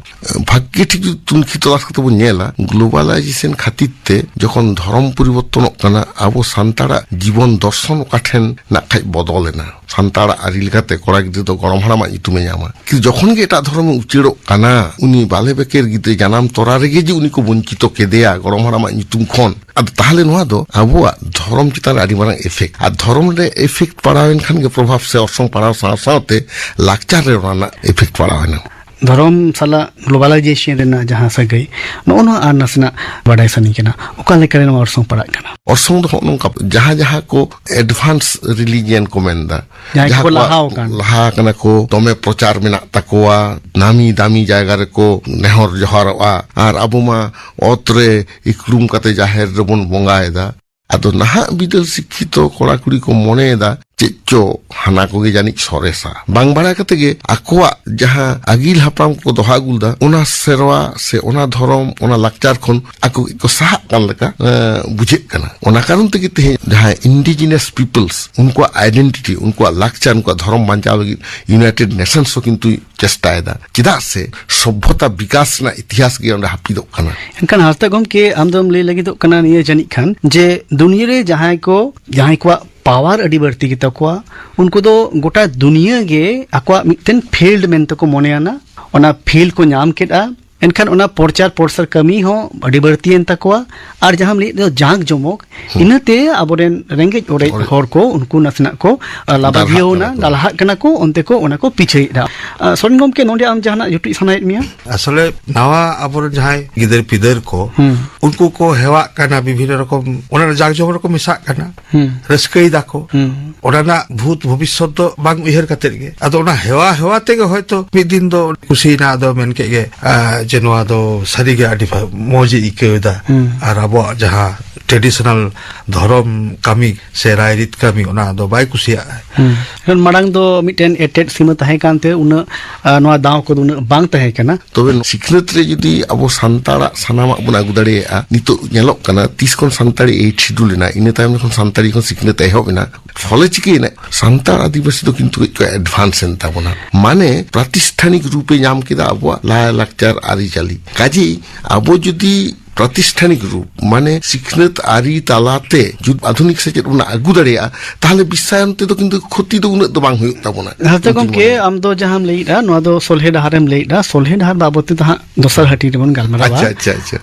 ᱵᱷᱟᱜᱮ ᱴᱷᱤᱠ ᱡᱩᱫᱤ ᱛᱩᱱᱠᱷᱤ ᱛᱚᱞᱟᱥ ᱠᱟᱛᱮ ᱵᱚᱱ ᱧᱮᱞᱟ, ᱜᱞᱳᱵᱟᱞᱟᱭᱡᱮᱥᱚᱱ ᱠᱷᱟᱹᱛᱤᱨ ᱛᱮ ᱡᱚᱠᱷᱚᱱ ᱫᱷᱚᱨᱚᱢ ᱯᱚᱨᱤᱵᱚᱨᱛᱚᱱᱚᱜ ᱠᱟᱱᱟ, ᱟᱵᱚ ᱥᱟᱱᱛᱟᱲᱟᱜ ᱡᱤᱵᱚᱱ ᱫᱚᱨᱥᱚᱱ ᱚᱠᱟ ᱴᱷᱮᱱ ᱱᱟᱜ ᱠᱷᱟᱡ ᱵᱚᱫᱚᱞ ᱮᱱᱟ᱾ ᱥᱟᱱᱛᱟᱲᱟᱜ ᱟᱹᱨᱤ ᱞᱮᱠᱟᱛᱮ ᱠᱚᱲᱟ ᱜᱤᱫᱽᱨᱟᱹ ᱫᱚ ᱜᱚᱲᱚᱢ ᱦᱟᱲᱟᱢᱟᱜ ᱧᱩᱛᱩᱢᱮ ᱧᱟᱢᱟ, ᱠᱤᱱᱛᱩ ᱡᱚᱠᱷᱚᱱ ᱜᱮ ᱮᱴᱟᱜ ᱫᱷᱚᱨᱚᱢᱮ ᱩᱪᱟᱹᱲᱚᱜ ᱠᱟᱱᱟ, ᱩᱱᱤ ᱵᱟᱞᱮ ᱵᱮᱠᱮᱨ ᱜᱤᱫᱽᱨᱟᱹ ᱡᱟᱱᱟᱢ ᱛᱚᱨᱟ ᱨᱮᱜᱮ ᱡᱮ ᱩᱱᱤ ᱠᱚ ᱵᱚᱧᱪᱤᱛᱚ ᱠᱮᱫᱮᱭᱟ ᱜᱚᱲᱚᱢ ᱦᱟᱲᱟᱢᱟᱜ ᱧᱩᱛᱩᱢ ᱠᱷᱚᱱ, ᱟᱫᱚ ᱛᱟᱦᱚᱞᱮ ᱱᱚᱣᱟ ᱫᱚ ᱟᱵᱚᱣᱟᱜ ᱫᱷᱚᱨᱚᱢ ᱪᱮᱛᱟᱱ ᱨᱮ ᱟᱹᱰᱤ ᱢᱟᱨᱟᱝ ᱤᱯᱷᱮᱠᱴ᱾ ᱟᱨ ᱫᱷᱚᱨᱚᱢ ᱨᱮ ᱤᱯᱷᱮᱠᱴ ᱯᱟᱲᱟᱣ ᱮᱱ ᱠᱷᱟᱱ ᱜᱮ, ᱯᱨᱚᱵᱷᱟᱵᱽ ᱥᱮ ᱚᱨᱥᱚᱝ ᱯᱟᱲᱟᱣ ᱥᱟᱶ ᱥᱟᱶᱛᱮ ᱞᱟᱠᱪᱟᱨ ᱨᱮ ᱚᱱᱟ ᱨᱮᱱᱟᱜ ᱤᱯᱷᱮᱠᱴ ᱯᱟᱲᱟᱣ ᱮᱱᱟ᱾ ᱫᱷᱚᱨᱚᱢ ᱥᱟᱞᱟᱜ ᱜᱞᱳᱵᱟᱞᱟᱭᱡᱮᱥᱚᱱ ᱨᱮᱱᱟᱜ ᱡᱟᱦᱟᱸ ᱥᱟᱹᱜᱟᱹᱭ, ᱱᱚᱜᱼᱚ ᱱᱚᱣᱟ ᱟᱨ ᱱᱟᱥᱮᱱᱟᱜ ᱵᱟᱰᱟᱭ ᱥᱟᱱᱟᱧ ᱠᱟᱱᱟ, ᱚᱠᱟ ᱞᱮᱠᱟᱨᱮ ᱱᱚᱣᱟ ᱚᱨᱥᱚᱝ ᱯᱟᱲᱟᱜ ᱠᱟᱱᱟ? ᱚᱨᱥᱚᱝ ᱫᱚ ᱦᱚᱸᱜᱼᱚ ᱱᱚᱝᱠᱟ, ᱡᱟᱦᱟᱸ ᱡᱟᱦᱟᱸ ᱠᱚ ᱮᱰᱵᱷᱟᱱᱥ ᱨᱤᱞᱤᱡᱤᱭᱟᱱ ᱠᱚ ᱢᱮᱱᱫᱟ, ᱡᱟᱦᱟᱸᱭ ᱠᱚᱠᱚ ᱠᱚᱣᱟᱜ ᱞᱟᱦᱟ ᱟᱠᱟᱱ᱾ ᱞᱟᱦᱟ ᱟᱠᱟᱱᱟ ᱠᱚ, ᱫᱚᱢᱮ ᱯᱨᱚᱪᱟᱨ ᱢᱮᱱᱟᱜ ᱛᱟᱠᱚᱣᱟ, ᱱᱟᱢᱤ ᱫᱟᱢᱤ ᱡᱟᱭᱜᱟ ᱨᱮᱠᱚ ᱱᱮᱦᱚᱨ ᱡᱚᱦᱟᱨᱚᱜᱼᱟ, ᱟᱨ ᱟᱵᱚ ᱢᱟ ᱚᱛ ᱨᱮ ᱤᱠᱲᱩᱢ ᱠᱟᱛᱮ ᱡᱟᱦᱮᱨ ᱨᱮᱵᱚᱱ ᱵᱚᱸᱜᱟᱭᱮᱫᱟ᱾ ᱟᱫᱚ ᱱᱟᱦᱟᱜ ᱵᱤᱫᱟᱹᱞ ᱥᱤᱠᱠᱷᱤᱛᱚ ᱠᱚᱲᱟ ᱠᱩᱲᱤ ᱠᱚ ᱢᱚᱱᱮᱭᱮᱫᱟ ᱪᱮᱫ ᱪᱚ ᱦᱟᱱᱟ ᱠᱚᱜᱮ ᱡᱟᱹᱱᱤᱡ ᱥᱚᱨᱮᱥᱟ᱾ ᱵᱟᱝ ᱵᱟᱲᱟᱭ ᱠᱟᱛᱮ ᱜᱮ ᱟᱠᱚᱣᱟᱜ ᱡᱟᱦᱟᱸ ᱟᱹᱜᱤᱞ ᱦᱟᱯᱲᱟᱢ ᱠᱚ ᱫᱚᱦᱚ ᱟᱹᱜᱩ ᱞᱮᱫᱟ, ᱚᱱᱟ ᱥᱮᱨᱣᱟ ᱥᱮ ᱚᱱᱟ ᱫᱷᱚᱨᱚᱢ, ᱚᱱᱟ ᱞᱟᱠᱪᱟᱨ ᱠᱷᱚᱱ ᱟᱠᱚ ᱠᱚ ᱥᱟᱦᱟᱜ ᱠᱟᱱ ᱞᱮᱠᱟ, ᱮᱸ, ᱵᱩᱡᱷᱟᱹᱜ ᱠᱟᱱᱟ᱾ ᱚᱱᱟ ᱠᱟᱨᱚᱱ ᱛᱮᱜᱮ ᱛᱮᱦᱮᱧ ᱡᱟᱦᱟᱸ ᱤᱱᱰᱤᱡᱤᱱᱟᱥ ᱯᱤᱯᱞᱥ, ᱩᱱᱠᱩᱣᱟᱜ ᱟᱭᱰᱮᱱᱴᱤᱴᱤ, ᱩᱱᱠᱩᱣᱟᱜ ᱞᱟᱠᱪᱟᱨ, ᱩᱱᱠᱩᱣᱟᱜ ᱫᱷᱚᱨᱚᱢ ᱵᱟᱧᱪᱟᱣ ᱞᱟᱹᱜᱤᱫ ᱤᱭᱩᱱᱟᱭᱴᱮᱰ ᱱᱮᱥᱚᱱᱥ ᱦᱚᱸ ᱠᱤᱱᱛᱩ ᱪᱮᱥᱴᱟᱭᱮᱫᱟ᱾ ᱪᱮᱫᱟᱜ ᱥᱮ ᱥᱚᱵᱷᱚᱛᱟ ᱵᱤᱠᱟᱥ ᱨᱮᱱᱟᱜ ᱤᱛᱤᱦᱟᱥ ᱜᱮ ᱚᱸᱰᱮ ᱦᱟᱹᱯᱤᱫᱚᱜ ᱠᱟᱱᱟ᱾ ᱮᱱᱠᱷᱟᱱ ᱦᱟᱸᱥᱫᱟ ᱜᱚᱢᱠᱮ, ᱟᱢ ᱫᱚᱢ ᱞᱟᱹᱭ ᱞᱟᱹᱜᱤᱫᱚᱜ ᱠᱟᱱᱟ ᱱᱤᱭᱟᱹ ᱡᱟᱹᱱᱤᱡ ᱠᱷᱟᱱ ᱡᱮ ᱫᱩᱱᱤᱭᱟᱹ ᱨᱮ ᱡᱟᱦᱟᱸᱭ ᱠᱚ, ᱡᱟᱦᱟᱸᱭ ᱠᱚᱣᱟᱜ ᱯᱟᱣᱟᱨ ᱟᱹᱰᱤ ᱵᱟᱹᱲᱛᱤ ᱜᱮᱛᱟ ᱠᱚᱣᱟ, ᱩᱱᱠᱩ ᱫᱚ ᱜᱚᱴᱟ ᱫᱩᱱᱤᱭᱟᱹ ᱜᱮ ᱟᱠᱚᱣᱟᱜ ᱢᱤᱫᱴᱮᱱ ᱯᱷᱤᱞᱰ ᱢᱮᱱᱛᱮ ᱠᱚ ᱢᱚᱱᱮᱭᱟᱱᱟ᱾ ᱚᱱᱟ ᱯᱷᱤᱞᱰ ᱠᱚ ᱧᱟᱢ ᱠᱮᱫᱼᱟ, ᱮᱱᱠᱷᱟᱱ ᱚᱱᱟ ᱯᱨᱚᱪᱟᱨ ᱯᱨᱚᱥᱟᱨ ᱠᱟᱹᱢᱤ ᱦᱚᱸ ᱟᱹᱰᱤ ᱵᱟᱹᱲᱛᱤᱭᱮᱱ ᱛᱟᱠᱚᱣᱟ᱾ ᱟᱨ ᱡᱟᱦᱟᱸᱢ ᱞᱟᱹᱭᱮᱫ ᱫᱚ ᱡᱟᱸᱠ ᱡᱚᱢᱚᱠ, ᱤᱱᱟᱹᱛᱮ ᱟᱵᱚᱨᱮᱱ ᱨᱮᱸᱜᱮᱡ ᱚᱨᱮᱡ ᱦᱚᱲ ᱠᱚ ᱩᱱᱠᱩ ᱱᱟᱥᱮᱱᱟᱜ ᱠᱚ, ᱟ, ᱞᱟᱵᱟᱫᱷᱤᱭᱟᱹᱣ ᱮᱱᱟ, ᱫᱟᱞᱦᱟᱜ ᱠᱟᱱᱟ ᱠᱚ, ᱚᱱᱛᱮ ᱠᱚ ᱚᱱᱟ ᱠᱚ ᱯᱤᱪᱷᱟᱹᱭᱮᱫᱟ᱾ ᱟ, ᱥᱚᱨᱮᱱ ᱜᱚᱢᱠᱮ, ᱱᱚᱰᱮ ᱟᱢ ᱡᱟᱦᱟᱱᱟᱜ ᱡᱩᱴᱤᱡ ᱥᱟᱱᱟᱭᱮᱫ ᱢᱮᱭᱟ? ᱟᱥᱚᱞᱮ ᱱᱟᱣᱟ ᱟᱵᱚᱨᱮᱱ ᱡᱟᱦᱟᱸᱭ ᱜᱤᱫᱟᱹᱨ ᱯᱤᱫᱟᱹᱨ ᱠᱚ, ᱦᱩᱸ᱾ ᱩᱱᱠᱩ ᱠᱚ ᱦᱮᱣᱟᱜ ᱠᱟᱱᱟ ᱵᱤᱵᱷᱤᱱᱱᱚ ᱨᱚᱠᱚᱢ, ᱚᱱᱟ ᱡᱟᱸᱠ ᱡᱚᱢᱚᱠ ᱨᱮᱠᱚ ᱢᱮᱥᱟᱜ ᱠᱟᱱᱟ, ᱦᱩᱸ᱾ ᱨᱟᱹᱥᱠᱟᱹᱭ ᱫᱟᱠᱚ᱾ ᱦᱩᱸ᱾ ᱚᱱᱟ ᱨᱮᱱᱟᱜ ᱵᱷᱩᱛ ᱵᱷᱚᱵᱤᱥᱥᱚᱛ ᱫᱚ ᱵᱟᱝ ᱩᱭᱦᱟᱹᱨ ᱠᱟᱛᱮᱫ ᱜᱮ, ᱟᱫᱚ ᱚᱱᱟ ᱦᱮᱣᱟ ᱦᱮᱣᱟ ᱛᱮᱜᱮ ᱦᱚᱭᱛᱚ ᱢᱤᱫ ᱫᱤᱱ ᱫᱚ ᱠᱩᱥᱤᱭᱮᱱᱟ, ᱟᱫᱚ ᱢᱮᱱ ᱠᱮᱫ ᱜᱮ, ᱟ, ᱡᱮ ᱱᱚᱣᱟ ᱫᱚ ᱥᱟᱹᱨᱤᱜᱮ ᱟᱹᱰᱤ ᱵᱷᱟ-, ᱢᱚᱡᱽ ᱮ ᱟᱹᱭᱠᱟᱹᱣ ᱮᱫᱟ᱾ ᱦᱩᱸ᱾ ᱟᱨ ᱟᱵᱚᱣᱟᱜ ᱡᱟᱦᱟᱸ traditional ᱫᱷᱚᱨᱚᱢ ᱠᱟᱹᱢᱤ ᱥᱮ ᱨᱟᱭᱨᱤᱛ ᱠᱟᱹᱢᱤ, ᱚᱱᱟ ᱫᱚ ᱵᱟᱭ ᱠᱩᱥᱤᱭᱟᱜᱼᱟ᱾ ᱦᱩᱸ᱾ ᱠᱟᱨᱚᱱ ᱢᱟᱲᱟᱝ ᱫᱚ ᱢᱤᱫᱴᱮᱱ ᱮᱴᱮᱫ ᱥᱤᱢᱟᱹ ᱛᱟᱦᱮᱸ ᱠᱟᱱᱛᱮ ᱩᱱᱟᱹᱜ, ᱟ, ᱱᱚᱣᱟ ᱫᱟᱣ ᱠᱚᱫᱚ ᱩᱱᱟᱹᱜ ᱵᱟᱝ ᱛᱟᱦᱮᱸ ᱠᱟᱱᱟ᱾ ᱛᱚᱵᱮ ᱥᱤᱠᱷᱱᱟᱹᱛ ᱨᱮ ᱡᱩᱫᱤ ᱟᱵᱚ ᱥᱟᱱᱛᱟᱲᱟᱜ ᱥᱟᱱᱟᱢᱟᱜ ᱵᱚᱱ ᱟᱹᱜᱩ ᱫᱟᱲᱮᱭᱟᱜᱼᱟ, ᱱᱤᱛᱚᱜ ᱧᱮᱞᱚᱜ ᱠᱟᱱᱟ ᱛᱤᱥ ᱠᱷᱚᱱ ᱥᱟᱱᱛᱟᱲᱤ eighth schedule ᱮᱱᱟ, ᱤᱱᱟᱹ ᱛᱟᱭᱚᱢ ᱡᱚᱠᱷᱚᱱ ᱥᱟᱱᱛᱟᱲᱤ ᱠᱷᱚᱱ ᱥᱤᱠᱷᱱᱟᱹᱛ ᱮᱦᱚᱵ ᱮᱱᱟ, ᱯᱷᱚᱞᱮ ᱪᱤᱠᱟᱹᱭᱮᱱᱟ? ᱥᱟᱱᱛᱟᱲ ᱟᱹᱫᱤᱵᱟᱹᱥᱤ ᱫᱚ ᱠᱤᱱᱛᱩ ᱠᱟᱹᱡ ᱠᱚ advance ᱮᱱ ᱛᱟᱵᱚᱱᱟ᱾ ᱢᱟᱱᱮ ᱯᱨᱟᱛᱤᱥᱴᱷᱟᱱᱤᱠ ᱨᱩᱯᱮ ᱧᱟᱢ ᱠᱮᱫᱟ ᱟᱵᱚᱣᱟᱜ ᱞᱟᱭᱼᱞᱟᱠᱪᱟᱨ ᱟᱹᱨᱤᱪᱟᱹᱞᱤ᱾ ᱠᱟᱡᱮᱭ ᱟᱵᱚ ᱡᱩᱫᱤ ᱯᱨᱟᱛᱤᱥᱴᱷᱟᱱᱤᱠ ᱨᱩᱯ, ᱢᱟᱱᱮ ᱥᱤᱠᱷᱱᱟᱹᱛ ᱟᱹᱨᱤ ᱛᱟᱞᱟᱛᱮ ᱡᱩᱫᱤ ᱟᱫᱷᱩᱱᱤᱠ ᱥᱮᱪᱮᱫ ᱵᱚᱱ ᱟᱹᱜᱩ ᱫᱟᱲᱮᱭᱟᱜᱼᱟ, ᱛᱟᱦᱞᱮ ᱵᱤᱥᱥᱟᱭᱚᱱ ᱛᱮᱫᱚ ᱠᱤᱱᱛᱩ ᱠᱷᱚᱛᱤ ᱫᱚ ᱩᱱᱟᱹᱜ ᱫᱚ ᱵᱟᱝ ᱦᱩᱭᱩᱜ ᱛᱟᱵᱚᱱᱟ᱾ ᱦᱮᱸ ᱛᱚ ᱤᱧ ᱫᱩᱧ ᱜᱚᱢᱠᱮ, ᱢᱚᱱᱮᱭᱟ᱾ ᱟᱢ ᱫᱚ ᱡᱟᱦᱟᱸᱢ ᱞᱟᱹᱭᱮᱫᱼᱟ, ᱱᱚᱣᱟ ᱫᱚ ᱥᱚᱞᱦᱮ ᱰᱟᱦᱟᱨᱮᱢ ᱞᱟᱹᱭᱮᱫᱼᱟ᱾ ᱥᱚᱞᱦᱮ ᱰᱟᱦᱟᱨ ᱵᱟᱵᱚᱫ ᱛᱮᱫᱚ ᱦᱟᱸᱜ ᱫᱚᱥᱟᱨ ᱦᱟᱹᱴᱤᱧ ᱨᱮᱵᱚᱱ ᱜᱟᱞᱢᱟᱨᱟᱣᱟ᱾ ᱟᱪᱪᱷᱟ, ᱟᱪᱪᱷᱟ, ᱟᱪᱪᱷᱟ᱾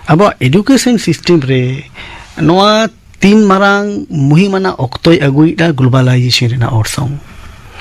ᱟᱵᱚᱣᱟᱜ education system ᱨᱮ ᱱᱚᱣᱟ ᱛᱤᱱ ᱢᱟᱨᱟᱝ ᱢᱩᱦᱤᱢ ᱟᱱᱟᱜ ᱚᱠᱛᱚᱭ ᱟᱹᱜᱩᱭᱮᱫᱼᱟ globalization ᱨᱮᱱᱟᱜ ᱚᱨᱥᱚᱝ?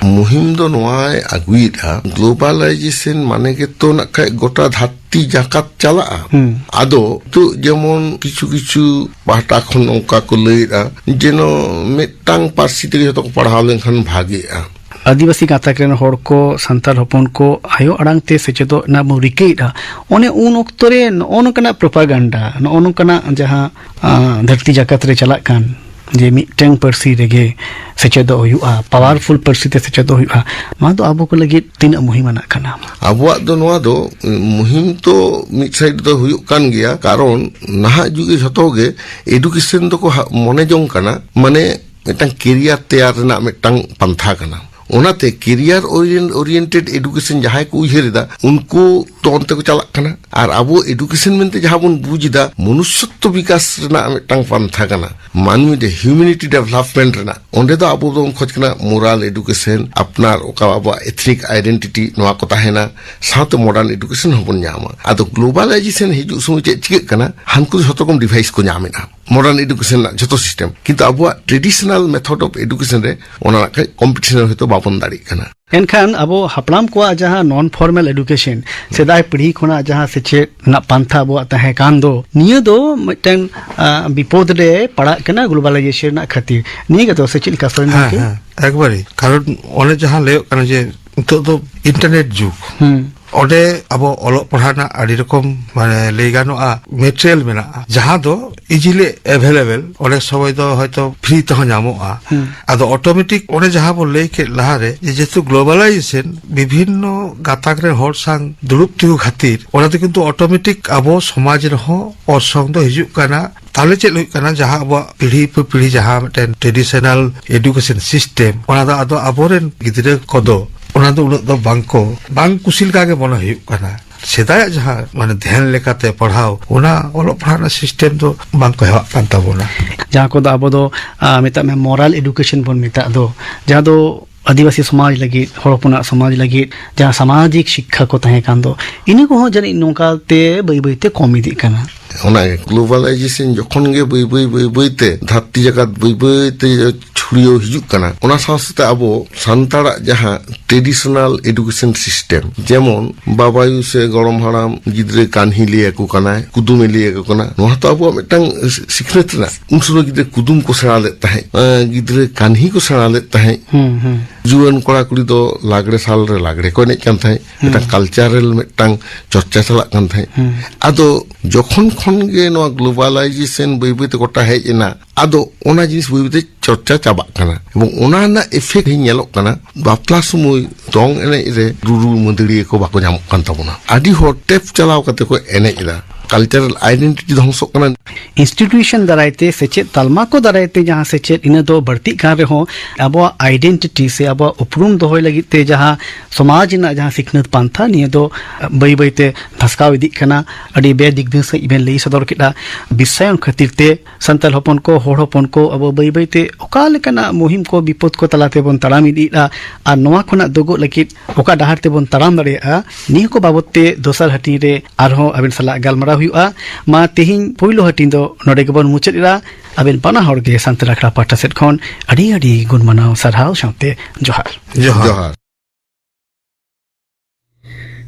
ᱢᱩᱦᱤᱢ ᱫᱚ ᱱᱚᱣᱟᱭ ᱟᱹᱜᱩᱭᱮᱫᱼᱟ, globalization ᱢᱟᱱᱮ ᱜᱮᱛᱚ ᱱᱟᱜ ᱠᱷᱟᱡ ᱜᱚᱴᱟ ᱫᱷᱟᱹᱨᱛᱤ ᱡᱟᱠᱟᱛ ᱪᱟᱞᱟᱜᱼᱟ᱾ ᱦᱩᱸ᱾ ᱟᱫᱚ ᱱᱤᱛᱚᱜ ᱡᱮᱢᱚᱱ ᱠᱤᱪᱷᱩ ᱠᱤᱪᱷᱩ ᱯᱟᱦᱴᱟ ᱠᱷᱚᱱ ᱱᱚᱝᱠᱟ ᱠᱚ ᱞᱟᱹᱭᱮᱫᱼᱟ, ᱡᱮᱱᱚ ᱢᱤᱫᱴᱟᱝ ᱯᱟᱹᱨᱥᱤ ᱛᱮᱜᱮ ᱡᱷᱚᱛᱚ ᱠᱚ ᱯᱟᱲᱦᱟᱣ ᱞᱮᱱᱠᱷᱟᱱ ᱵᱷᱟᱜᱮᱜᱼᱟ᱾ ᱟᱹᱫᱤᱵᱟᱹᱥᱤ ᱜᱟᱛᱟᱠ ᱨᱮᱱ ᱦᱚᱲ ᱠᱚ, ᱥᱟᱱᱛᱟᱲ ᱦᱚᱯᱚᱱ ᱠᱚ ᱟᱭᱳ ᱟᱲᱟᱝ ᱛᱮ ᱥᱮᱪᱮᱫᱚᱜ ᱨᱮᱱᱟᱜ ᱵᱚᱱ ᱨᱤᱠᱟᱹᱭᱮᱫᱼᱟ, ᱚᱱᱮ ᱩᱱ ᱚᱠᱛᱚ ᱨᱮ ᱱᱚᱜᱼᱚ ᱱᱚᱝᱠᱟᱱᱟᱜ propaganda, ᱱᱚᱜᱼᱚ ᱱᱚᱝᱠᱟᱱᱟᱜ ᱡᱟᱦᱟᱸ, ᱟᱸ, ᱫᱷᱟᱹᱨᱛᱤ ᱡᱟᱠᱟᱛ ᱨᱮ ᱪᱟᱞᱟᱜ ᱠᱟᱱ, ᱡᱮ ᱢᱤᱫᱴᱟᱝ ᱯᱟᱹᱨᱥᱤ ᱨᱮᱜᱮ ᱥᱮᱪᱮᱫᱚᱜ ᱦᱩᱭᱩᱜᱼᱟ, powerful ᱯᱟᱹᱨᱥᱤ ᱛᱮ ᱥᱮᱪᱮᱫᱚᱜ ᱦᱩᱭᱩᱜᱼᱟ, ᱱᱚᱣᱟ ᱫᱚ ᱟᱵᱚ ᱠᱚ ᱞᱟᱹᱜᱤᱫ ᱛᱤᱱᱟᱹᱜ ᱢᱩᱦᱤᱢ ᱟᱱᱟᱜ ᱠᱟᱱᱟ? ᱟᱵᱚᱣᱟᱜ ᱫᱚ ᱱᱚᱣᱟ ᱫᱚ, ᱩᱸ, ᱢᱩᱦᱤᱢ ᱛᱚ ᱢᱤᱫ side ᱫᱚ ᱦᱩᱭᱩᱜ ᱠᱟᱱ ᱜᱮᱭᱟ, ᱠᱟᱨᱚᱱ ᱱᱟᱦᱟᱜ ᱡᱩᱜᱽ ᱨᱮ ᱡᱷᱚᱛᱚ ᱜᱮ education ᱫᱚᱠᱚ ᱦᱟ-, ᱢᱚᱱᱮ ᱡᱚᱝ ᱠᱟᱱᱟ, ᱢᱟᱱᱮ ᱢᱤᱫᱴᱟᱝ career ᱛᱮᱭᱟᱨ ᱨᱮᱱᱟᱜ ᱢᱤᱫᱴᱟᱝ ᱯᱟᱱᱛᱷᱟ ᱠᱟᱱᱟ᱾ ᱚᱱᱟᱛᱮ career orient- oriented education ᱡᱟᱦᱟᱸᱭ ᱠᱚ ᱩᱭᱦᱟᱹᱨ ᱮᱫᱟ, ᱩᱱᱠᱩ ᱛᱚ ᱚᱱᱛᱮ ᱠᱚ ᱪᱟᱞᱟᱜ ᱠᱟᱱᱟ᱾ ᱟᱨ ᱟᱵᱚ education ᱢᱮᱱᱛᱮ ᱡᱟᱦᱟᱸ ᱵᱚᱱ ᱵᱩᱡᱽ ᱮᱫᱟ, ᱢᱚᱱᱩᱥᱥᱚᱛᱛᱚ ᱵᱤᱠᱟᱥ ᱨᱮᱱᱟᱜ ᱢᱤᱫᱴᱟᱝ ᱯᱟᱱᱛᱷᱟ ᱠᱟᱱᱟ, ᱢᱟᱹᱱᱢᱤ ᱫᱚ humanity development ᱨᱮᱱᱟᱜ᱾ ᱚᱸᱰᱮ ᱫᱚ ᱟᱵᱚ ᱵᱚᱱ ᱠᱷᱚᱡᱽ ᱠᱟᱱᱟ moral education, ᱟᱯᱱᱟᱨ ᱚᱠᱟ ᱟᱵᱚᱣᱟᱜ ethnic identity, ᱱᱚᱣᱟ ᱠᱚ ᱛᱟᱦᱮᱱᱟ, ᱥᱟᱶᱛᱮ modern education ᱦᱚᱸᱵᱚᱱ ᱧᱟᱢᱟ᱾ ᱟᱫᱚ globalization ᱦᱤᱡᱩᱜ ᱥᱚᱢᱚᱭ ᱪᱮᱫ ᱪᱤᱠᱟᱹᱜ ᱠᱟᱱᱟ, ᱦᱟᱱᱠᱩ ᱫᱚ ᱡᱷᱚᱛᱚ ᱨᱚᱠᱚᱢ device ᱠᱚ ᱧᱟᱢᱮᱫᱼᱟ, modern education ᱨᱮᱱᱟᱜ ᱡᱷᱚᱛᱚ system, ᱠᱤᱱᱛᱩ ᱟᱵᱚᱣᱟᱜ traditional method of education ᱨᱮ ᱚᱱᱟ ᱨᱮᱱᱟᱜ ᱠᱟᱹᱡ competition ᱨᱮ ᱦᱚᱭᱛᱳ ᱵᱟᱵᱚᱱ ᱫᱟᱲᱮᱜ ᱠᱟᱱᱟ᱾ ᱮᱱᱠᱷᱟᱱ ᱟᱵᱚ ᱦᱟᱯᱲᱟᱢ ᱠᱚᱣᱟᱜ ᱡᱟᱦᱟᱸ non formal education, ᱥᱮᱫᱟᱭ ᱯᱤᱲᱦᱤ ᱠᱷᱚᱱᱟᱜ ᱡᱟᱦᱟᱸ ᱥᱮᱪᱮᱫ ᱨᱮᱱᱟᱜ ᱯᱟᱱᱛᱷᱟ ᱟᱵᱚᱣᱟᱜ ᱛᱟᱦᱮᱸ ᱠᱟᱱ ᱫᱚ, ᱱᱤᱭᱟᱹ ᱫᱚ ᱢᱤᱫᱴᱮᱱ, ᱟ, ᱵᱤᱯᱚᱫ ᱨᱮ ᱯᱟᱲᱟᱜ ᱠᱟᱱᱟ globalization ᱨᱮᱱᱟᱜ ᱠᱷᱟᱹᱛᱤᱨ᱾ ᱱᱤᱭᱟᱹ ᱜᱮᱛᱚ ᱥᱮ ᱪᱮᱫ ᱞᱮᱠᱟ, ᱥᱚᱨᱮᱱ ᱦᱮᱸ, ᱜᱚᱢᱠᱮ? ᱦᱮᱸ, ᱮᱠᱵᱟᱨᱮ᱾ ᱠᱟᱨᱚᱱ ᱚᱱᱮ ᱡᱟᱦᱟᱸ ᱞᱟᱹᱭᱚᱜ ᱠᱟᱱᱟ ᱡᱮ ᱱᱤᱛᱚᱜ ᱫᱚ internet ᱡᱩᱜᱽ, ᱦᱩᱸ᱾ ᱚᱸᱰᱮ ᱟᱵᱚ ᱚᱞᱚᱜ ᱯᱟᱲᱦᱟᱜ ᱨᱮᱱᱟᱜ ᱟᱹᱰᱤ ᱨᱚᱠᱚᱢ, ᱢᱟᱱᱮ, ᱞᱟᱹᱭ ᱜᱟᱱᱚᱜᱼᱟ, material ᱢᱮᱱᱟᱜᱼᱟ, ᱡᱟᱦᱟᱸ ᱫᱚ easily available, ᱚᱱᱮᱠ ᱥᱚᱢᱚᱭ ᱫᱚ ᱦᱚᱭᱛᱚ free ᱛᱮᱦᱚᱸ ᱧᱟᱢᱚᱜᱼᱟ᱾ ᱦᱩᱸ᱾ ᱟᱫᱚ automatic ᱚᱱᱮ ᱡᱟᱦᱟᱸ ᱵᱚᱱ ᱞᱟᱹᱭ ᱠᱮᱫ ᱞᱟᱦᱟᱨᱮ, ᱡᱮ ᱡᱮᱦᱮᱛᱩ globalization ᱵᱤᱵᱷᱤᱱᱱᱚ ᱜᱟᱛᱟᱠ ᱨᱮᱱ ᱦᱚᱲ ᱥᱟᱝ ᱫᱩᱲᱩᱵ ᱛᱤᱸᱜᱩ ᱠᱷᱟᱹᱛᱤᱨ, ᱚᱱᱟ ᱫᱚ ᱠᱤᱱᱛᱩ automatic ᱟᱵᱚ ᱥᱚᱢᱟᱡᱽ ᱨᱮᱦᱚᱸ ᱚᱨᱥᱚᱝ ᱫᱚ ᱦᱤᱡᱩᱜ ᱠᱟᱱᱟ᱾ ᱛᱟᱦᱞᱮ ᱪᱮᱫ ᱦᱩᱭᱩᱜ ᱠᱟᱱᱟ, ᱡᱟᱦᱟᱸ ᱟᱵᱚᱣᱟᱜ ᱯᱤᱲᱦᱤ ᱯᱮ ᱯᱤᱲᱦᱤ ᱡᱟᱦᱟᱸ ᱢᱤᱫᱴᱮᱱ traditional education system, ᱚᱱᱟ ᱫᱚ ᱟᱫᱚ ᱟᱵᱚᱨᱮᱱ ᱜᱤᱫᱽᱨᱟᱹ ᱠᱚᱫᱚ ᱚᱱᱟ ᱫᱚ ᱩᱱᱟᱹᱜ ᱫᱚ ᱵᱟᱝ ᱠᱚ, ᱵᱟᱝ ᱠᱩᱥᱤ ᱞᱮᱠᱟ ᱜᱮ ᱢᱚᱱᱮ ᱦᱩᱭᱩᱜ ᱠᱟᱱᱟ᱾ ᱥᱮᱫᱟᱭᱟᱜ ᱡᱟᱦᱟᱸ, ᱢᱟᱱᱮ, ᱫᱷᱮᱭᱟᱱ ᱞᱮᱠᱟᱛᱮ ᱯᱟᱲᱦᱟᱣ, ᱚᱱᱟ ᱚᱞᱚᱜ ᱯᱟᱲᱦᱟᱜ ᱨᱮᱱᱟᱜ system ᱫᱚ ᱵᱟᱝ ᱠᱚ ᱦᱮᱣᱟᱜ ᱠᱟᱱ ᱛᱟᱵᱚᱱᱟ᱾ ᱡᱟᱦᱟᱸ ᱠᱚᱫᱚ ᱟᱵᱚ ᱫᱚ, ᱟ, ᱢᱮᱛᱟᱜ ᱢᱮ, moral education ᱵᱚᱱ ᱢᱮᱛᱟᱜ ᱫᱚ, ᱡᱟᱦᱟᱸ ᱫᱚ ᱟᱹᱫᱤᱵᱟᱹᱥᱤ ᱥᱚᱢᱟᱡᱽ ᱞᱟᱹᱜᱤᱫ, ᱦᱚᱲ ᱦᱚᱯᱚᱱᱟᱜ ᱥᱚᱢᱟᱡᱽ ᱞᱟᱹᱜᱤᱫ ᱡᱟᱦᱟᱸ ᱥᱟᱢᱟᱡᱤᱠ ᱥᱤᱠᱠᱷᱟ ᱠᱚ ᱛᱟᱦᱮᱸ ᱠᱟᱱ ᱫᱚ, ᱤᱱᱟᱹ ᱠᱚᱦᱚᱸ ᱡᱟᱹᱱᱤᱡ ᱱᱚᱝᱠᱟ ᱛᱮ ᱵᱟᱹᱭ ᱵᱟᱹᱭ ᱛᱮ ᱠᱚᱢ ᱤᱫᱤᱜ ᱠᱟᱱᱟ᱾ ᱚᱱᱟ globalization ᱡᱚᱠᱷᱚᱱ ᱜᱮ ᱵᱟᱹᱭ ᱵᱟᱹᱭ, ᱵᱟᱹᱭ ᱵᱟᱹᱭ ᱛᱮ ᱫᱷᱟᱹᱨᱛᱤ ᱡᱟᱠᱟᱛ ᱵᱟᱹᱭ ᱵᱟᱹᱭ ᱛᱮ ᱪᱷᱩᱲᱭᱟᱹᱣ ᱦᱤᱡᱩᱜ ᱠᱟᱱᱟ, ᱚᱱᱟ ᱥᱟᱶ ᱥᱟᱶᱛᱮ ᱟᱵᱚ ᱥᱟᱱᱛᱟᱲᱟᱜ ᱡᱟᱦᱟᱸ traditional education system, ᱡᱮᱢᱚᱱ ᱵᱟᱵᱟᱭᱩ ᱥᱮ ᱜᱚᱲᱚᱢ ᱦᱟᱲᱟᱢ ᱜᱤᱫᱽᱨᱟᱹ ᱠᱟᱹᱱᱦᱤ ᱞᱟᱹᱭ ᱟᱠᱚ ᱠᱟᱱᱟᱭ, ᱠᱩᱫᱩᱢᱮ ᱞᱟᱹᱭ ᱟᱠᱚ ᱠᱟᱱᱟ, ᱱᱚᱣᱟ ᱛᱚ ᱟᱵᱚᱣᱟᱜ ᱢᱤᱫᱴᱟᱝ ᱥᱤᱠᱷᱱᱟᱹᱛ ᱨᱮᱱᱟᱜ᱾ ᱩᱱ ᱥᱚᱢᱚᱭ ᱜᱤᱫᱽᱨᱟᱹ ᱠᱩᱫᱩᱢ ᱠᱚ ᱥᱮᱬᱟ ᱞᱮᱫ ᱛᱟᱦᱮᱸᱫ, ᱮᱸ, ᱜᱤᱫᱽᱨᱟᱹ ᱠᱟᱹᱱᱦᱤ ᱠᱚ ᱥᱮᱬᱟ ᱞᱮᱫ ᱛᱟᱦᱮᱸᱫ᱾ ᱦᱩᱸ, ᱦᱩᱸ᱾ ᱡᱩᱣᱟᱹᱱ ᱠᱚᱲᱟ ᱠᱩᱲᱤ ᱫᱚ ᱞᱟᱜᱽᱲᱮ ᱥᱟᱞ ᱨᱮ ᱞᱟᱜᱽᱲᱮ ᱠᱚ ᱮᱱᱮᱡ ᱠᱟᱱ ᱛᱟᱦᱮᱸᱫ, ᱦᱩᱸ᱾ ᱢᱤᱫᱴᱟᱝ cultural ᱢᱤᱫᱴᱟᱝ ᱪᱚᱨᱪᱟ ᱪᱟᱞᱟᱜ ᱠᱟᱱ ᱛᱟᱦᱮᱸᱫ᱾ ᱦᱩᱸ᱾ ᱟᱫᱚ ᱡᱚᱠᱷᱚᱱ ᱠᱷᱚᱱ ᱜᱮ ᱱᱚᱣᱟ globalization ᱵᱟᱹᱭ ᱵᱟᱹᱭ ᱛᱮ ᱜᱚᱴᱟ ᱦᱮᱡ ᱮᱱᱟ, ᱟᱫᱚ ᱚᱱᱟ ᱡᱤᱱᱤᱥ ᱵᱟᱹᱭ ᱵᱟᱹᱭ ᱛᱮ ᱪᱚᱨᱪᱟ ᱪᱟᱵᱟᱜ ᱠᱟᱱᱟ᱾ ᱮᱵᱚᱝ ᱚᱱᱟ ᱨᱮᱱᱟᱜ effect ᱧᱮᱞᱚᱜ ᱠᱟᱱᱟ, ᱵᱟᱯᱞᱟ ᱥᱚᱢᱚᱭ ᱫᱚᱝ ᱮᱱᱮᱡ ᱨᱮ ᱨᱩᱨᱩ ᱢᱟᱹᱫᱟᱹᱲᱤᱭᱟᱹ ᱠᱚ ᱵᱟᱠᱚ ᱧᱟᱢᱚᱜ ᱠᱟᱱ ᱛᱟᱵᱚᱱᱟ᱾ ᱟᱹᱰᱤ ᱦᱚᱲ ᱴᱮᱯ ᱪᱟᱞᱟᱣ ᱠᱟᱛᱮ ᱠᱚ ᱮᱱᱮᱡ ᱮᱫᱟ, cultural identity ᱫᱷᱚᱝᱥᱚᱜ ᱠᱟᱱᱟ᱾ institution ᱫᱟᱨᱟᱭ ᱛᱮ, ᱥᱮᱪᱮᱫ ᱛᱟᱞᱢᱟ ᱠᱚ ᱫᱟᱨᱟᱭ ᱛᱮ ᱡᱟᱦᱟᱸ ᱥᱮᱪᱮᱫ, ᱤᱱᱟᱹ ᱫᱚ ᱵᱟᱹᱲᱛᱤᱜ ᱠᱟᱱ ᱨᱮᱦᱚᱸ, ᱟᱵᱚᱣᱟᱜ identity ᱥᱮ ᱟᱵᱚᱣᱟᱜ ᱩᱯᱨᱩᱢ ᱫᱚᱦᱚᱭ ᱞᱟᱹᱜᱤᱫ ᱛᱮ ᱡᱟᱦᱟᱸ ᱥᱚᱢᱟᱡᱽ ᱨᱮᱱᱟᱜ ᱡᱟᱦᱟᱸ ᱥᱤᱠᱷᱱᱟᱹᱛ ᱯᱟᱱᱛᱷᱟ, ᱱᱤᱭᱟᱹ ᱫᱚ ᱵᱟᱹᱭ ᱵᱟᱹᱭ ᱛᱮ ᱫᱷᱟᱥᱠᱟᱣ ᱤᱫᱤᱜ ᱠᱟᱱᱟ᱾ ᱟᱹᱰᱤ ᱵᱮᱫᱤᱜᱽᱫᱷᱟᱹ ᱥᱟᱺᱦᱤᱡ ᱵᱮᱱ ᱞᱟᱹᱭ ᱥᱚᱫᱚᱨ ᱠᱮᱫᱟ᱾ ᱵᱤᱥᱥᱟᱭᱚᱱ ᱠᱷᱟᱹᱛᱤᱨ ᱛᱮ ᱥᱟᱱᱛᱟᱲ ᱦᱚᱯᱚᱱ ᱠᱚ, ᱦᱚᱲ ᱦᱚᱯᱚᱱ ᱠᱚ, ᱟᱵᱚ ᱵᱟᱹᱭ ᱵᱟᱹᱭ ᱛᱮ ᱚᱠᱟ ᱞᱮᱠᱟᱱᱟᱜ ᱢᱩᱦᱤᱢ ᱠᱚ, ᱵᱤᱯᱚᱫ ᱠᱚ ᱛᱟᱞᱟ ᱛᱮᱵᱚᱱ ᱛᱟᱲᱟᱢ ᱤᱫᱤᱭᱮᱫᱼᱟ, ᱟᱨ ᱱᱚᱣᱟ ᱠᱷᱚᱱᱟᱜ ᱫᱩᱜᱚᱜ ᱞᱟᱹᱜᱤᱫ ᱚᱠᱟ ᱰᱟᱦᱟᱨ ᱛᱮᱵᱚᱱ ᱛᱟᱲᱟᱢ ᱫᱟᱲᱮᱭᱟᱜᱼᱟ, ᱱᱤᱭᱟᱹ ᱠᱚ ᱵᱟᱵᱚᱛ ᱛᱮ ᱫᱚᱥᱟᱨ ᱦᱟᱹᱴᱤᱧ ᱨᱮ ᱟᱨᱦᱚᱸ ᱟᱵᱮᱱ ᱥᱟᱞᱟᱜ ᱜᱟᱞᱢᱟᱨᱟᱣ ᱦᱩᱭᱩᱜᱼᱟ᱾ ᱢᱟ, ᱛᱮᱦᱮᱧ ᱯᱳᱭᱞᱳ ᱦᱟᱹᱴᱤᱧ ᱫᱚ ᱱᱚᱰᱮ ᱜᱮᱵᱚᱱ ᱢᱩᱪᱟᱹᱫ ᱮᱫᱟ᱾ ᱟᱵᱮᱱ ᱵᱟᱱᱟ ᱦᱚᱲ ᱜᱮ ᱥᱟᱱᱛᱟᱲ ᱟᱠᱷᱲᱟ ᱯᱟᱦᱴᱟ ᱥᱮᱫ ᱠᱷᱚᱱ ᱟᱹᱰᱤ ᱟᱹᱰᱤ ᱜᱩᱱ ᱢᱟᱱᱟᱣ ᱥᱟᱨᱦᱟᱣ ᱥᱟᱶᱛᱮ ᱡᱚᱦᱟᱨ᱾ ᱡᱚᱦᱟᱨ᱾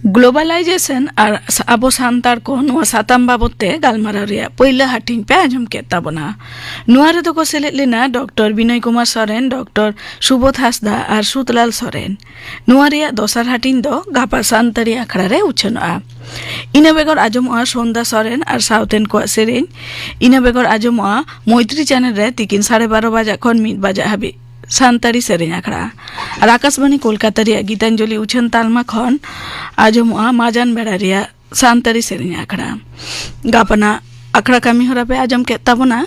Globalization ᱟᱨ ᱥᱟ-, ᱟᱵᱚ ᱥᱟᱱᱛᱟᱲ ᱠᱚ, ᱱᱚᱣᱟ ᱥᱟᱛᱟᱢ ᱵᱟᱵᱚᱛ ᱛᱮ ᱜᱟᱞᱢᱟᱨᱟᱣ ᱨᱮᱭᱟᱜ ᱯᱳᱭᱞᱳ ᱦᱟᱹᱴᱤᱧ ᱯᱮ ᱟᱸᱡᱚᱢ ᱠᱮᱫ ᱛᱟᱵᱚᱱᱟ᱾ ᱱᱚᱣᱟ ᱨᱮᱫᱚ ᱠᱚ ᱥᱮᱞᱮᱫ ᱞᱮᱱᱟ ᱰᱚᱠᱴᱚᱨ ᱵᱤᱱᱚᱭ ᱠᱩᱢᱟᱨ ᱥᱚᱨᱮᱱ, ᱰᱚᱠᱴᱚᱨ ᱥᱩᱵᱳᱫᱷ ᱦᱟᱸᱥᱫᱟ ᱟᱨ ᱥᱩᱫᱷᱞᱟᱞ ᱥᱚᱨᱮᱱ᱾ ᱱᱚᱣᱟ ᱨᱮᱭᱟᱜ ᱫᱚᱥᱟᱨ ᱦᱟᱹᱴᱤᱧ ᱫᱚ ᱜᱟᱯᱟ ᱥᱟᱱᱛᱟᱲᱤ ᱟᱠᱷᱲᱟ ᱨᱮ ᱩᱪᱷᱟᱹᱱᱚᱜᱼᱟ᱾ ᱤᱱᱟᱹ ᱵᱮᱜᱚᱨ ᱟᱸᱡᱚᱢᱚᱜᱼᱟ ᱥᱚᱱᱫᱟ ᱥᱚᱨᱮᱱ ᱟᱨ ᱥᱟᱶᱛᱮᱱ ᱠᱚᱣᱟᱜ ᱥᱮᱨᱮᱧ᱾ ᱤᱱᱟᱹ ᱵᱮᱜᱚᱨ ᱟᱸᱡᱚᱢᱚᱜᱼᱟ ᱢᱳᱭᱛᱨᱤ ᱪᱮᱱᱮᱞ ᱨᱮ ᱛᱤᱠᱤᱱ ᱥᱟᱲᱮ ᱵᱟᱨᱚ ᱵᱟᱡᱟᱜ ᱠᱷᱚᱱ ᱢᱤᱫ ᱵᱟᱡᱟᱜ ᱦᱟᱹᱵᱤᱡ ᱥᱟᱱᱛᱟᱲᱤ ᱥᱮᱨᱮᱧ ᱟᱠᱷᱲᱟ᱾ ᱟᱨ ᱟᱠᱟᱥᱵᱟᱬᱤ ᱠᱳᱞᱠᱟᱛᱟ ᱨᱮᱭᱟᱜ ᱜᱤᱛᱟᱧᱡᱚᱞᱤ ᱩᱪᱷᱟᱹᱱ ᱛᱟᱞᱢᱟ ᱠᱷᱚᱱ ᱟᱸᱡᱚᱢᱚᱜᱼᱟ ᱢᱟᱡᱟᱱ ᱵᱮᱲᱟ ᱨᱮᱭᱟᱜ ᱥᱟᱱᱛᱟᱲᱤ ᱥᱮᱨᱮᱧ ᱟᱠᱷᱲᱟ᱾ ᱜᱟᱯᱟᱱᱟᱜ ᱟᱠᱷᱲᱟ ᱠᱟᱹᱢᱤ ᱦᱚᱨᱟ ᱯᱮ ᱟᱸᱡᱚᱢ ᱠᱮᱫ ᱛᱟᱵᱚᱱᱟ᱾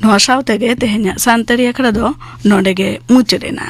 ᱱᱚᱣᱟ ᱥᱟᱶ ᱛᱮᱜᱮ ᱛᱮᱦᱮᱧᱟᱜ ᱥᱟᱱᱛᱟᱲᱤ ᱟᱠᱷᱲᱟ ᱫᱚ ᱱᱚᱰᱮ ᱜᱮ ᱢᱩᱪᱟᱹᱫ ᱮᱱᱟ᱾